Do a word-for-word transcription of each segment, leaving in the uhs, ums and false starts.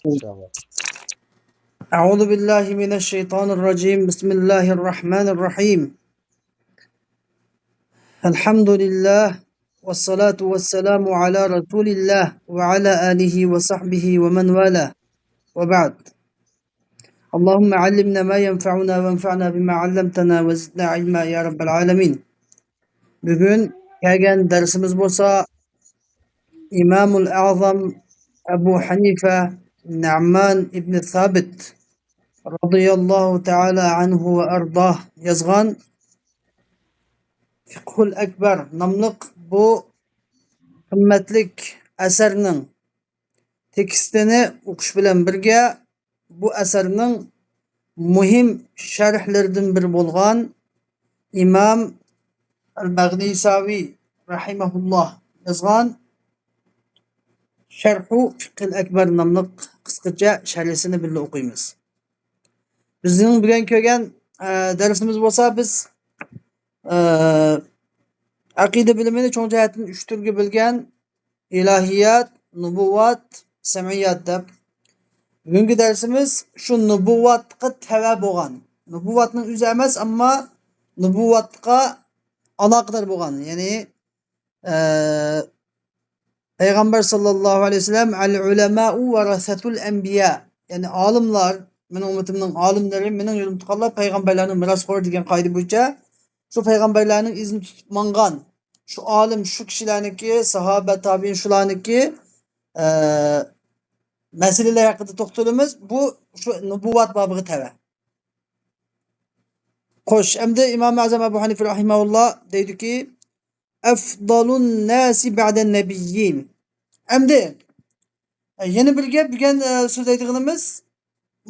إن شاء الله. أعوذ بالله من الشيطان الرجيم. بسم الله الرحمن الرحيم. الحمد لله، والصلاة والسلام على رسول الله وعلى آله وصحبه ومن والاه، وبعد. اللهم علمنا ما ينفعنا وانفعنا بما علمتنا وزدنا علما يا رب العالمين. بۈگۈن كەلگەن دەرسىمىز بولسا ئىمامۇل ئەزەم ئەبۇ ھەنىفە نۇئمان ئىبنى سابىت رەزىياللاھۇ تەئالا ئەنھۇ ۋە ئەرداھ يازغان فىقھۇل ئەكبەر ناملىق بۇ قىممەتلىك ئەسەرنىڭ تېكىستىنى ئوقۇش بىلەن بىرگە، بۇ ئەسەرنىڭ مۇھىم شەرھلىرىدىن بىرى بولغان ئىمام ئەل-مەغنىساۋى رەھىمەھۇللاھ يازغان شەرھۇ فىقھىل ئەكبەر ناملىق قىسقىچە شەرھىسىنى بىللە ئوقۇيمىز. بىزنىڭ بۈگۈن كۆرگەن، ئە، دەرسىمىز بولسا، بىز، ئە، ئەقىدە بىلىمىنى چوڭ جەھەتتىن ئۈچ تۈرگە بۆلگەن، ئىلاھىيات، نۇبۇۋۋات، سەمئىيات دەپ. بۈگۈنكى دەرسىمىز شۇ نۇبۇۋۋاتقا تەۋە بولغان، نۇبۇۋۋاتنىڭ ئۆزى ئەمەس، ئەمما نۇبۇۋۋاتقا ئالاقىدار بولغان، يەنى، ئە، پەيغەمبەر ساللاللاھۇ ئەلەيھى ۋەسەللەم، «ئەل ئۇلەمائۇ ۋەرەسەتۇل ئەنبىيا»، يەنى ئالىملار، مېنىڭ ئۈممىتىمنىڭ ئالىملىرى، مېنىڭ يولۇمدا تۇرغانلار پەيغەمبەرلەرنىڭ مىراسخورى دېگەن قائىدە بويىچە شۇ پەيغەمبەرلەرنىڭ ئىزىنى تۇتۇپ ماڭغان شۇ ئالىم، شۇ كىشىلەرنىڭكى، ساھابە، تابىئىن شۇلارنىڭكى، ئە، مەسىلىلەر ھەققىدە توختىلىمىز. بۇ شۇ نۇبۇۋۋات بابىغا تەۋە. خوش، ئەمدى ئىمام ئەزەم ئەبۇ ھەنىفە رەھىمەھۇللا دەيدۇكى، «ئەفضالۇن ناسى بەدەن نەبىييىن». ئەمدى، ئە، يەنە بىر گەپ، بۈگۈن، ئە، سۆزلەيدىغىنىمىز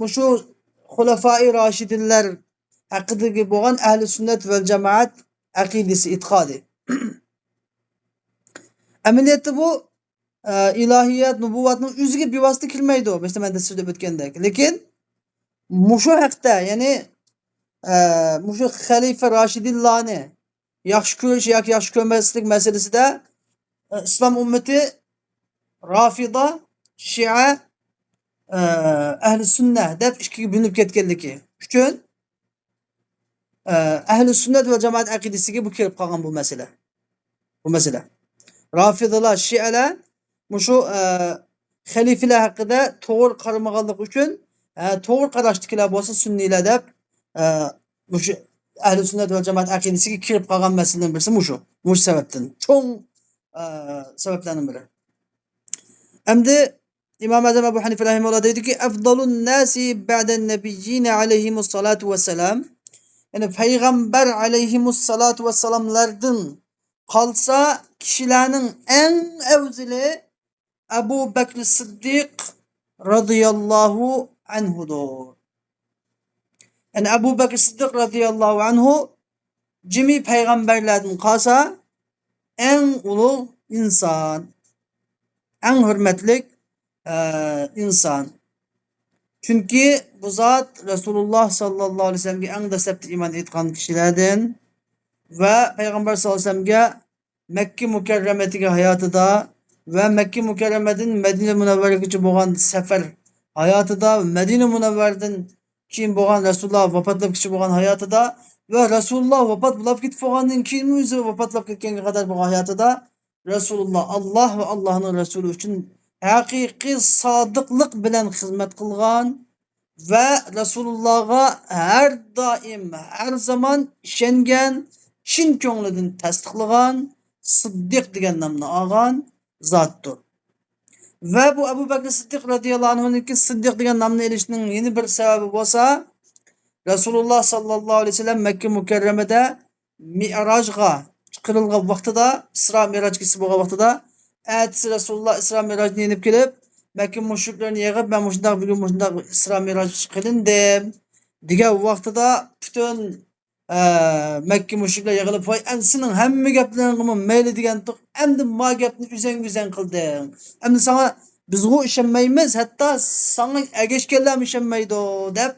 مۇشۇ خۇلەفائى راشىدىنلار ھەققىدىكى بولغان ئەھلى سۈننەت ۋەل جامائەت ئەقىدىسى، ئېتىقادى. ئەمەلىيەتتە بۇ، ئە، ئىلاھىيات، نۇبۇۋۋاتنىڭ ئۆزىگە بىۋاسىتە كىرمەيدۇ، بەشتە مەن سۆزلەپ ئۆتكەندەك. لېكىن مۇشۇ ھەقتە، يەنى، ئە، مۇشۇ خەلىپە راشىدىنلارنى ياخشى كۆرۈش ياكى ياخشى كۆرمەسلىك مەسىلىسىدە، ئە، ئىسلام ئۈممىتى رافىدا، شىئە، ئە، ئەھلى سۈننە دەپ ئىككىگە بۆلۈنۈپ كەتكەنلىكى ئۈچۈن، ئە، ئەھلى سۈننەت ۋە جامائەت ئەقىدىسىگە بۇ كىرىپ قالغان بۇ مەسىلە. بۇ مەسىلە. رافىدىلار، شىئەلەر مۇشۇ، ئە، خەلىپىلەر ھەققىدە توغرا قارىمىغانلىقى ئۈچۈن، ئە، توغرا قاراشتىكىلەر بولسا سۈننىيلەر دەپ، ئە، مۇشۇ ئەھلى سۈننەت ۋە جامائەت ئەقىدىسىگە كىرىپ قالغان مەسىلىدىن بىرسى مۇشۇ. مۇشۇ سەۋەبتىن. چوڭ، ئە، سەۋەبلەرنىڭ بىرى. ئەمدى ئىمام ئەزەم ئەبۇ ھەنىفە رەھىمەھۇللا دەيدۇكى، «ئەفضالۇن ناسى بەدەن نەبىييىنە ئەلەيھىمۇسسالاتۇ ۋەسسالام». يەنى پەيغەمبەر ئەلەيھىمۇسسالاتۇ ۋەسسالاملاردىن قالسا كىشىلەرنىڭ ئەڭ ئەۋزىلى ئەبۇ بەكرى سىددىق رەزىياللاھۇ ئەنھۇدۇر. يەنى ئەبۇ بەكرى سىددىق رەزىياللاھۇ ئەنھۇ جىمى پەيغەمبەرلەردىن قالسا ئەڭ ئۇلۇغ ئىنسان، ئەڭ ھۆرمەتلىك، ئە، ئىنسان. چۈنكى بۇ زات رەسۇلۇللا ساللاللاھۇ ئەلەيھى ۋەسەللەمگە ئەڭ دەسلەپتە ئىمان ئېيتقان كىشىلەردىن ۋە پەيغەمبەر ساللاللاھۇ ئەلەيھى ۋەسەللەمگە مەككە مۇكەررەمىدىكى ھاياتىدا ۋە مەككە مۇكەررەمەدىن مەدىنە مۇنەۋۋەرىگىچە بولغان سەپەر ھاياتىدا، مەدىنە مۇنەۋۋەردىن كېيىن بولغان، رەسۇلۇللا ۋاپاتلىغۇچە بولغان ھاياتىدا ۋە رەسۇلۇللا ۋاپات بولاپ كېتىپ بولغاندىن كېيىنمۇ ئۆزى ۋاپاتلاپ كەتكەنگە قەدەر بولغان ھاياتىدا رەسۇلۇللا، ئاللا ۋە ئاللانىڭ رەسۇلى ئۈچۈن ھەقىقىي سادىقلىق بىلەن خىزمەت قىلغان ۋە رەسۇلۇللاغا ھەر دائىم، ھەر زامان ئىشەنگەن، چىن كۆڭلىدىن تەستىقلىغان، سىددىق دېگەن نامنى ئالغان زاتتۇر. ۋە بۇ ئەبۇ بەكرى سىددىق رەزىياللاھۇ ئەنھۇنىڭكى سىددىق دېگەن نامنى ئېلىشنىڭ يەنە بىر سەۋەبى بولسا، رەسۇلۇللا ساللاللاھۇ ئەلەيھى ۋەسەللەم مەككە مۇكەررەمىدە مىئراجغا چىقىرىلغان ۋاقتىدا، ئىسرا مىئراج كېچىسى بولغان ۋاقتىدا، ئەتىسى رەسۇلۇللا ئىسرا مىئراجدىن يېنىپ كېلىپ، مەككە مۇشرىكلىرىنى يىغىپ، «مەن مۇشۇنداق بۈگۈن مۇشۇنداق ئىسرا مىئراج قىلىندىم» دېگەن ۋاقتىدا، پۈتۈن ئە، مەككە مۇشرىكلار يىغىلىپ، «ۋاي، ئەمدى سېنىڭ ھەممە گەپلىرىڭگىمۇ مەيلى دېگەنتۇق، ئەمدى ما گەپنى ئۆزەڭ ئۆزەڭ قىلدىڭ. ئەمدى ساڭا بىزغۇ ئىشەنمەيمىز، ھەتتا ساڭا ئەگەشكەنلەرمۇ ئىشەنمەيدۇ» دەپ،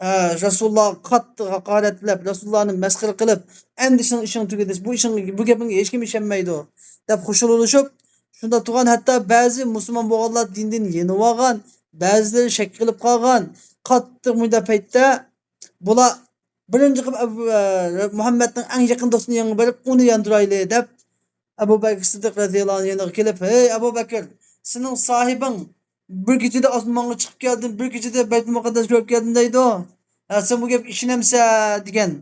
ئە، رەسۇلۇللاغا قاتتىق ھاقارەتلەپ، رەسۇلۇللانى مەسخىرە قىلىپ، «ئەمدى سېنىڭ ئىشىڭ تۈگىدى، بۇ ئىشىڭ، بۇ گېپىڭگە ھېچكىم ئىشەنمەيدۇ» دەپ خۇشاللىشىپ، شۇنداق تۇرغان، ھەتتا بەزى مۇسۇلمان بولغانلار دىندىن يېنىۋالغان، بەزىلىرى شەك قىلىپ قالغان. قاتتىق مۇنداق پەيتتە بۇلار بىرىنچى قىلىپ ئەبۇ، ئە، مۇھەممەدنىڭ ئەڭ يېقىن دوستىنىڭ يېنىغا بېرىپ، ئۇنى ياندۇرايلى دەپ، ئەبۇ بەكرى سىددىق رەزىياللاھۇ ئەنھۇ يېنىغا كېلىپ، «ھەي ئەبۇ بەكرى، سېنىڭ ساھىبىڭ بىر كېچىدە ئاسمانغا چىقىپ كەلدىم، بىر كېچىدە بەيتۇل مۇقەددەس كۆرۈپ كەلدىم دەيدۇ. ھە، سەن بۇ گەپكە ئىشىنەمسەن؟» دېگەن.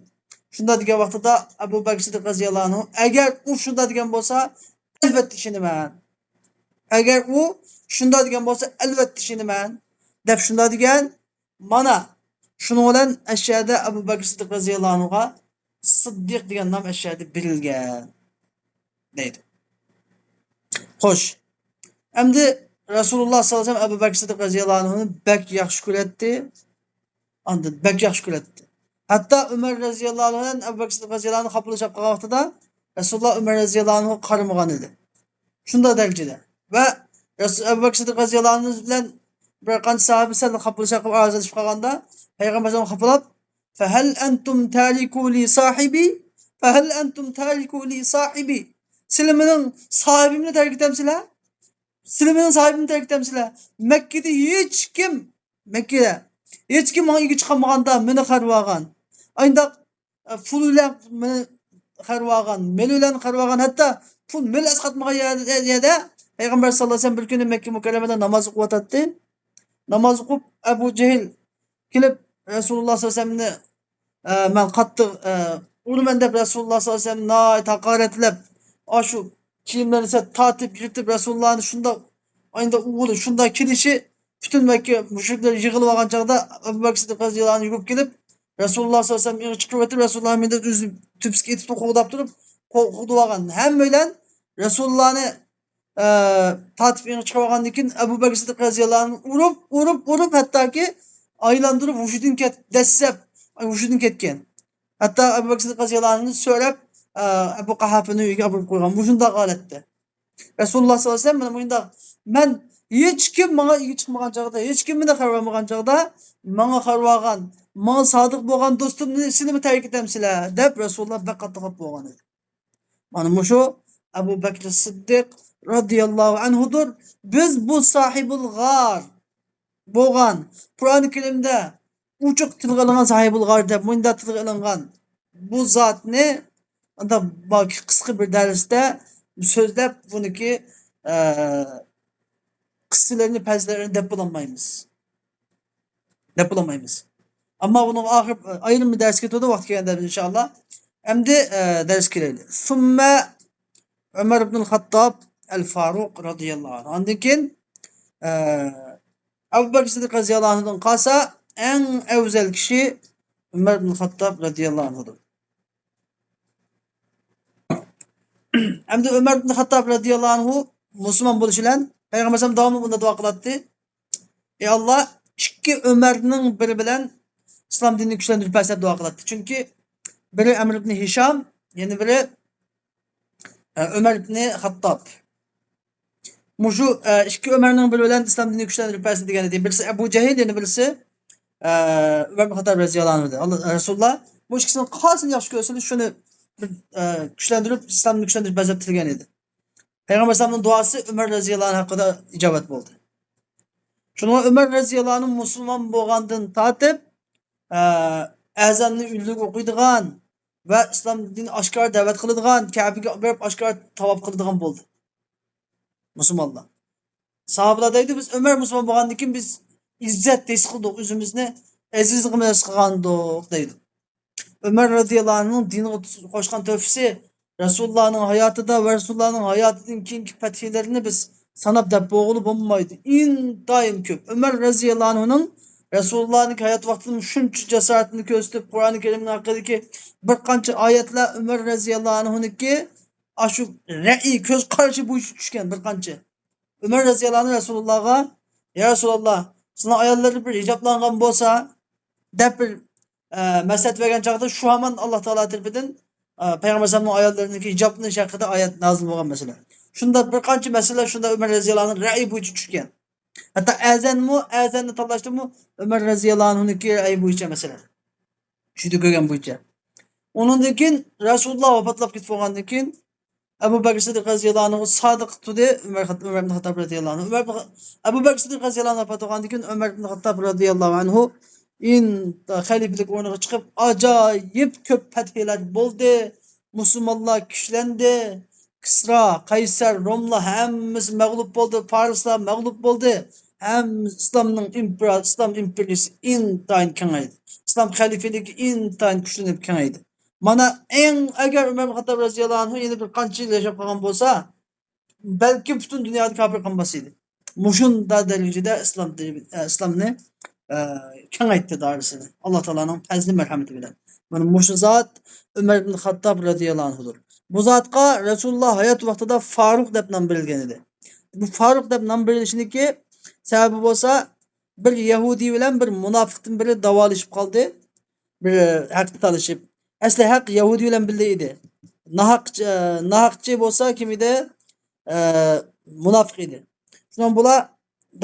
شۇنداق دېگەن ۋاقتىدا ئەبۇ بەكرى سىددىق رەزىياللاھۇ ئەنھۇ، «ئەگەر ئۇ شۇنداق دېگەن بولسا، ئەلۋەتتە ئىشىنىمەن. ئەگەر ئۇ شۇنداق دېگەن بولسا، ئەلۋەتتە ئىشىنىمەن» دەپ شۇنداق دېگەن. مانا، شۇنىڭ بىلەن ئەشەدە ئەبۇ بەكرى سىددىق رەزىياللاھۇ ئەنھۇغا سىددىق دېگەن نام ئەشەدە بېرىلگەن دەيدۇ. خوش. ئەمدى رەسۇلۇللاھ ساللاللاھۇ ئەلەيھى ۋەسەللەم ئەبۇ بەكرى سىددىق رەزىياللاھۇ ئەنھۇنى بەك ياخشى كۆرەتتى. ئاندىن بەك ياخشى كۆرەتتى. ھەتتا ئۆمەر رەزىياللاھۇ ئەنھۇ بىلەن ئەبۇ بەكرى سىددىق رەزىياللاھۇ ئەنھۇ خاپىلىشىپ قالغان ۋاقتىدا رەسۇلۇللاھ ئۆمەر رەزىياللاھۇ ئەنھۇغا قارىمىغان ئىدى. شۇنداق دەرىجىدە. ۋە رەسۇ-، ئەبۇ بەكرى سىددىق رەزىياللاھۇ ئەنھۇ بىلەن بىر قانچە ساھابە سەل خاپىلىشىپ قېلىپ، ئارىلىشىپ قالغاندا، پەيغەمبەر ئەلەيھىسسالام خاپىلاپ، «فەھەل ئەنتۇم تارىكۇ لى ساھىبى؟ فەھەل ئەنتۇم تارىكۇ لى ساھىبى؟ سىلەر مېنىڭ ساھىبىمنى تەرك ئېتەمسىلەر؟ سىلەر مېنىڭ ساھىبىمنى تەرك ئېتەمسىلەر؟ مەككىدە ھېچكىم، مەككىدە ھېچكىم ماڭا ئىگە چىقالمىغاندا، مېنى قارىۋالغان. ئاينداق، ئە، پۇل بىلەن مېنى قارىۋالغان، مېل بىلەن قارىۋالغان، ھەتتا پۇل مېل ئەسقاتمىغان يەردە، يەردە پەيغەمبەر ساللاللاھۇ ئەلەيھى ۋەسەللەم بىر كۈنى مەككە مۇكەررەمەدە ناماز ئوقۇۋاتاتتى. ناماز ئوقۇپ، ئەبۇ جەھىل كېلىپ، رەسۇلۇللاھ ساللاللاھۇ ئەلەيھى ۋەسەللەمنى، ئە، مەن قاتتىق، ئە، ئۇرىمەن دەپ، رەسۇلۇللاھ ساللاللاھۇ ئەلەيھى ۋەسەللەم ناھايىتى ھاقارەتلەپ، ئاشۇ كىيىملىرىنى تارتىپ، يىرتىپ، رەسۇلۇللاھنى شۇنداق، ئاينىدا ئۇۋۇلى شۇنداق كېلىشى، پۈتۈن مەككە مۇشرىكلار يىغىلىۋالغان چاغدا، ئەبۇ بەكرى سىددىق رەزىياللاھۇ ئەنھۇ يۈگۈرۈپ كېلىپ، رەسۇلۇللاھ ساللاللاھۇ ئەلەيھى ۋەسەللەم ئېڭىغا چىقىرىۋېتىپ، رەسۇلۇللاھنى مەيداندا ئۆزىنى تۈپسىگە ئېتىپ قوغداپ تۇرۇپ، قو-، قوغدىۋالغان. ھەممەيلەن رەسۇلۇللاھنى، ئە، تارتىپ ئېڭىغا چىقىرىۋالغاندىن كېيىن، ئەبۇ بەكرى سىددىق رەزىياللاھۇ ئەنھۇنى ئۇرۇپ، ئۇرۇپ، ئۇرۇپ، ھەتتاكى ئايلاندۇرۇپ ھوشىدىن كەت-، دەسسەپ ھوشىدىن كەتكەن. ھەتتا ئەبۇ بەكرى سىددىق رەزىياللاھۇ ئەنھۇنى سۆرەپ، ئە، ئەبۇ قاھافىنىڭ ئۆيىگە ئاپىرىپ قويغان. مۇشۇنداق ھالەتتە. رەسۇلۇللاھ ساللاللاھۇ ئەلەيھى ۋەسەللەم مانا مۇشۇنداق، مەن ھېچكىم ماڭا ئىگە چىقمىغان چاغدا، ھېچكىم مېنى قارىمىغان چاغدا، ماڭا قارىۋالغان، ماڭا سادىق بولغان دوستۇمنى سىلىمۇ تەرك ئېتەمسىلەر؟ دەپ رەسۇلۇللاھ بەك قاتتىق خاپا بولغان ئىدى. مانا مۇشۇ ئەبۇ بەكرى سىددىق رەزىياللاھۇ ئەنھۇدۇر. بىز بۇ ساھىبۇل غار بولغان، قۇرئانى كەرىمدە ئوچۇق تىلغا ئېلىنغان ساھىبۇل غار دەپ مۇنداق تىلغا ئېلىنغان بۇ زاتنى ئاندا باكى قىسقا بىر دەرستە سۆزلەپ، بۇنىكى، ئە، قىسسىلىرىنى، پەزىلىرىنى دەپ بولالمايمىز. دەپ بولالمايمىز. ئەمما بۇنىڭغا ئاخىر ئايرىم بىر دەرس كېتىدۇ، ۋاقتى كەلگەندە ئىنشائاللا. ئەمدى، ئە، دەرس كېلەيلى. ثم عمر بن الخطاب الفاروق رضي الله عنه. ئاندىن كېيىن، ئە، ئەبۇ بەكرى سىددىق رەزىياللاھۇ ئەنھۇدىن قالسا، ئەڭ ئەۋزەل كىشى ئۆمەر ئىبن خەتتاب رەزىياللاھۇ ئەنھۇدۇر. ئەمدى ئۆمەر ئىبن خەتتاب رەزىياللاھۇ ئەنھۇ مۇسۇلمان بولۇشى بىلەن پەيغەمبەر ئەلەيھىسسالام داۋاملىق بۇنداق دۇئا قىلاتتى: «ئەي ئاللا، ئىككى ئۆمەرنىڭ بىرى بىلەن ئىسلام دىنىنى كۈچلەندۈرۈپ بەرسە» دەپ دۇئا قىلاتتى. چۈنكى بىرى ئەمر ئىبن ھىشام، يەنە بىرى ئە، ئۆمەر ئىبنى خەتتاب. مۇشۇ، ئە، ئىككى ئۆمەرنىڭ بىرى بىلەن ئىسلام دىنى كۈچلەندۈرۈپ بەرسە دېگەن ئىدى. بىرسى ئەبۇ جەھىل، يەنە بىرسى، ئە، ئۆمەر ئىبن خەتتاب رەزىياللاھۇ ئەنھۇ ئىدى. ئاللا، رەسۇلۇللا مۇشۇ ئىككىسىنىڭ قايسىنى ياخشى كۆرسىڭىز، شۇنى بىر، ئە، كۈچلەندۈرۈپ، ئىسلامنى كۈچلەندۈرۈپ بەرسە دەپ تىلىگەن ئىدى. پەيغەمبەر ئەلەيھىسسالامنىڭ دۇئاسى ئۆمەر رەزىياللاھۇ ئەنھۇ ھەققىدە ئىجابەت بولدى. شۇنىڭغا ئۆمەر رەزىياللاھۇ ئەنھۇ مۇسۇلمان بولغاندىن تارتىپ، ئە، ئەزاننى ئۈنلۈك ئوقۇيدىغان، ۋە ئىسلام دىنىنى ئاشكارا دەۋەت قىلىدىغان، كەبىگە بېرىپ ئاشكارا تاۋاپ قىلىدىغان بولدى مۇسۇلمانلار. ساھابىلار دەيدۇ، بىز ئۆمەر مۇسۇلمان بولغاندىن كېيىن بىز ئىززەت ھېس قىلدۇق، ئۆزىمىزنى ئەزىزلىكىمىز ھېس قىلغاندۇق دەيدۇ. ئۆمەر رەزىياللاھۇ ئەنھۇنىڭ دىنغا قوشقان تۆھپىسى رەسۇلۇللانىڭ ھاياتىدا ۋە رەسۇلۇللانىڭ ھاياتىدىن كېيىنكى پەتھلىرىنى بىز ساناپ دەپ بولغىلى بولمايدۇ. ئىنتايىن كۆپ. ئۆمەر رەزىياللاھۇ ئەنھۇنىڭ رەسۇلۇللانىڭ ھايات ۋاقتىدا شۇنچە جاسارىتىنى كۆرسىتىپ، قۇرئانى كەرىمنىڭ ھەققىدىكى بىر قانچە ئايەتلەر ئۆمەر رەزىياللاھۇ ئەنھۇنىڭكى ئاشۇ رەئىي، كۆز قارىشى بويىچە چۈشكەن بىر قانچە. ئۆمەر رەزىياللاھۇ ئەنھۇ رەسۇلۇللاغا: «يا رەسۇلۇللا، سىلەرنىڭ ئاياللىرى بىر ھىجابلانغان بولسا» دەپ بىر، ئە، مەسلىھەت بەرگەن چاغدا شۇ ھامان ئاللا تائالا تەرىپىدىن، ئە، پەيغەمبەر ئەلەيھىسسالامنىڭ ئاياللىرىنىڭكى ھىجابلىنىش ھەققىدە ئايەت نازىل بولغان مەسىلە. شۇنداق بىر قانچە مەسىلە شۇنداق ئۆمەر رەزىياللاھۇ ئەنھۇنىڭ رەئىي بويىچە چۈشكەن. ھەتتا ئەزانمۇ، ئەزاننى تاللاشتىمۇ ئۆمەر رەزىياللاھۇ ئەنھۇنىڭكى رەئىي بويىچە مەسىلە. چۈشىدە كۆرگەن بويىچە. ئۇنىڭدىن كېيىن رەسۇلۇللا ۋاپاتلاپ كېتىپ بولغاندىن كېيىن، ئەبۇ بەكرى سىددىق رەزىياللاھۇ ئەنھۇ سادىق تۇردى، ئۆمەر خەت-، ئۆمەر ئىبن خەتتاب رەزىياللاھۇ ئەنھۇ. ئۆمەر ئىبن خە-، ئەبۇ بەكرى سىددىق رەزىياللاھۇ ئەنھۇ ۋاپات بولغاندىن كېيىن، ئۆمەر ئىبن خەتتاب رەزىياللاھۇ ئەنھۇ ئىن-، خەلىپىلىك ئورنىغا چىقىپ، ئاجايىپ كۆپ پەتھىيلەر بولدى. مۇسۇلمانلار كۈچلەندى. كىسرا، قەيسەر، روملار ھەممىسى مەغلۇپ بولدى. پارسلار مەغلۇپ بولدى. ھەممىسى ئىسلامنىڭ ئىمپېرا-، ئىسلام ئىمپېرىيىسى ئىنتايىن كېڭەيدى. ئىسلام خەلىپىلىكى ئىنتايىن كۈچلىنىپ كېڭەيدى. مانا ئەڭ، ئەگەر ئۆمەر ئىبن خەتتاب رەزىياللاھۇ ئەنھۇ يەنە بىر قانچە يىل ياشاپ قالغان بولسا، بەلكىم پۈتۈن دۇنيادا كاپىر قالماس ئىدى. مۇشۇنداق دەرىجىدە ئىسلام دىنى، ئە، ئىسلامنى، ئە، كېڭەيتتى دائىرىسىنى. ئاللا تائالانىڭ پەزلى مەرھەمىتى بىلەن. مانا مۇشۇ زات ئۆمەر ئىبن خەتتاب رەزىياللاھۇ ئەنھۇدۇر. بۇ زاتقا رەسۇلۇللا ھايات ۋاقتىدا فاروق دەپ نام بېرىلگەن ئىدى. بۇ فاروق دەپ نام بېرىلىشىنىڭكى سەۋەبى بولسا، بىر يەھۇدىي بىلەن بىر مۇناپىقتىن بىرى داۋالىشىپ قالدى. بىر ھەققە تالىشىپ. ئەسلى ھەق يەھۇدىي بىلەن بىللە ئىدى. ناھەق، ئە، ناھەقچى بولسا كىم ئىدى؟ ئە، مۇناپىق ئىدى. شۇنىڭ بۇلار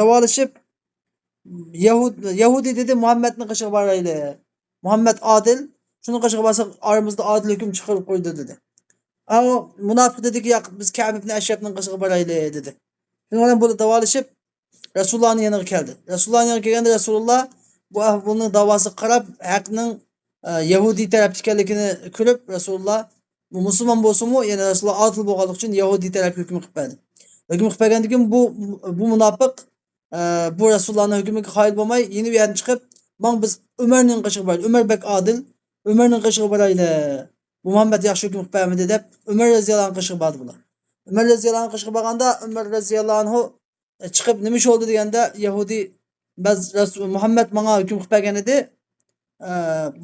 داۋالىشىپ، يەھۇد-، يەھۇدىي دېدى، مۇھەممەدنىڭ قېشىغا بارايلى. مۇھەممەد ئادىل، شۇنىڭ قېشىغا بارساق ئارىمىزدا ئادىل ھۆكۈم چىقىرىپ قويىدۇ دېدى. ئەمما مۇناپىق دېدىكى، ياق، بىز كەئب ئىبن ئەشرەپنىڭ قېشىغا بارايلى دېدى. شۇنىڭ بىلەن بۇلار داۋالىشىپ، رەسۇلۇللانىڭ يېنىغا كەلدى. رەسۇلۇللانىڭ يېنىغا كەلگەندە رەسۇلۇللا بۇ ئەھۋالنىڭ داۋاسىغا قاراپ، ھەقنىڭ، ئە، يەھۇدىي تەرەپتە ئىكەنلىكىنى كۆرۈپ، رەسۇلۇللا، بۇ مۇسۇلمان بولسىمۇ، يەنى رەسۇلۇللا ئادىل بولغانلىقى ئۈچۈن يەھۇدىي تەرەپكە ھۆكۈم قىلىپ بەردى. ھۆكۈم قىلىپ بەرگەندىن كېيىن بۇ، بۇ مۇناپىق، ئە، بۇ رەسۇلۇللانىڭ ھۆكمىگە قايىل بولماي، يەنە ئۇ يەردىن چىقىپ، ماڭ بىز ئۆمەرنىڭ قېشىغا بارايلى. ئۆمەر بەك ئادىل، ئۆمەرنىڭ قېشىغا بارايلى. بۇ مۇھەممەد ياخشى ھۆكۈم قىلىپ بەرمىدى دەپ، ئۆمەر رەزىياللاھۇ ئەنھۇ قېشىغا باردى بۇلار. ئۆمەر رەزىياللاھۇ ئەنھۇ قېشىغا بارغاندا، ئۆمەر رەزىياللاھۇ ئەنھۇ، ئە، چىقىپ، نېمە ئىش بولدى دېگەندە، يەھۇدىي، بەز-، رەس-، مۇھەممەد ماڭا ھۆكۈم قىلىپ بەرگەن ئىدى. ئە،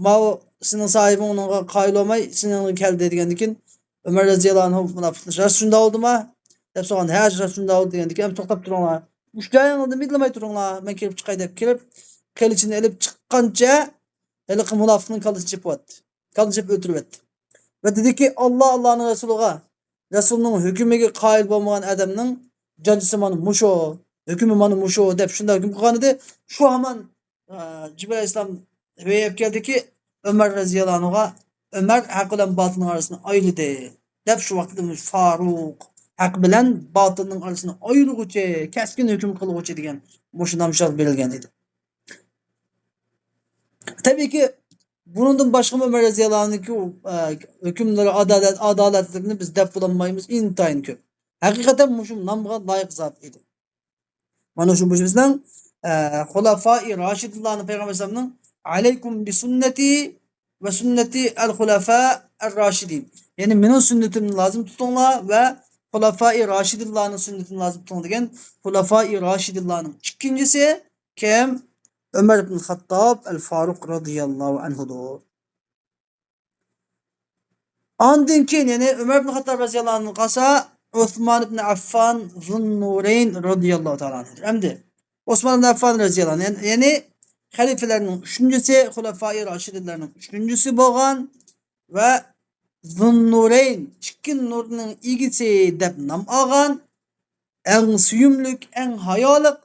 ماۋۇ سېنىڭ ساھىبىڭ ئۇنىڭغا قايىل بولماي، سېنىڭغا كەلدى دېگەندىن كېيىن، ئۆمەر رەزىياللاھۇ ئەنھۇ مۇناپىقنى، راست شۇنداق بولدىما؟ دەپ سورىغان. ھە، راست شۇنداق بولدى دېگەندىن كېيىن، توختاپ تۇرۇڭلار. مۇشۇ جايىڭىزدا مىدىرلىماي تۇرۇڭلار، مەن كىرىپ چىقاي دەپ كىرىپ، قىلىچىنى ئېلىپ چىققانچە، ھېلىقى مۇناپىقنىڭ كاللىسىنى چېپىۋەتتى. كاللىسىنى چېپىپ ئۆلتۈرۈۋەتتى. ۋە دېدىكى، ئاللا، ئاللانىڭ رەسۇلىغا، رەسۇلنىڭ ھۆكمىگە قايىل بولمىغان ئادەمنىڭ جازاسى مانا مۇشۇ، ھۆكمى مانا مۇشۇ، دەپ شۇنداق ھۆكۈم قىلغان ئىدى. شۇ ھامان، ئە، جىبرىئىل ئەلەيھىسسالام ۋەھىي ئەپ كەلدىكى، ئۆمەر رەزىياللاھۇ ئەنھۇغا، ئۆمەر ھەق بىلەن باتىلنىڭ ئارىسىنى ئايلىدى، دەپ شۇ ۋاقىتتا فاروق، ھەق بىلەن باتىلنىڭ ئارىسىنى ئايرىغۇچى، كەسكىن ھۆكۈم قىلغۇچى دېگەن مۇشۇ نام شۇ بېرىلگەن ئىدى. تەبىئىيكى، بۇنىڭدىن باشقىمۇ ئۆمەر رەزىياللاھۇ ئەنھۇنىڭكى، ئە، ھۆكۈملىرى ئادالەت، ئادالەتلىكنى بىز دەپ بولالمايمىز، ئىنتايىن كۆپ. ھەقىقەتەن مۇشۇ نامغا لايىق زات ئىدى. مانا شۇ بىزنىڭ، ئە، خۇلەفائى راشىدىنلارنىڭ، پەيغەمبەر ئەلەيھىسسالامنىڭ، «ئەلەيكۇم بىسۈننەتى ۋە سۈننەتى ئەل خۇلەفا ئەر راشىدىن.» يەنى مېنىڭ سۈننىتىمنى لازىم تۇتۇڭلار ۋە خۇلەفائى راشىدىنلارنىڭ سۈننىتىنى لازىم تۇتۇڭ دېگەن خۇلەفائى راشىدىنلارنىڭ ئىككىنچىسى كىم؟ ئۆمەر ئىبن خەتتاب ئەل فاروق رەزىياللاھۇ ئەنھۇدۇر. ئاندىن كېيىن، يەنى ئۆمەر ئىبن خەتتاب رەزىياللاھۇ ئەنھۇدىن قالسا، ئوسمان ئىبن ئەففان زۇننۇرەين رەزىياللاھۇ تائالا ئەنھۇدۇر. ئەمدى ئوسمان ئىبن ئەففان رەزىياللاھۇ ئەنھۇ، يەنى خەلىپىلەرنىڭ ئۈچىنچىسى، خۇلەفائى راشىدىنلارنىڭ ئۈچىنچىسى بولغان ۋە زۇننۇرەين، ئىككى نۇرنىڭ ئىگىسى دەپ نام ئالغان، ئەڭ سۆيۈملۈك، ئەڭ ھايالىق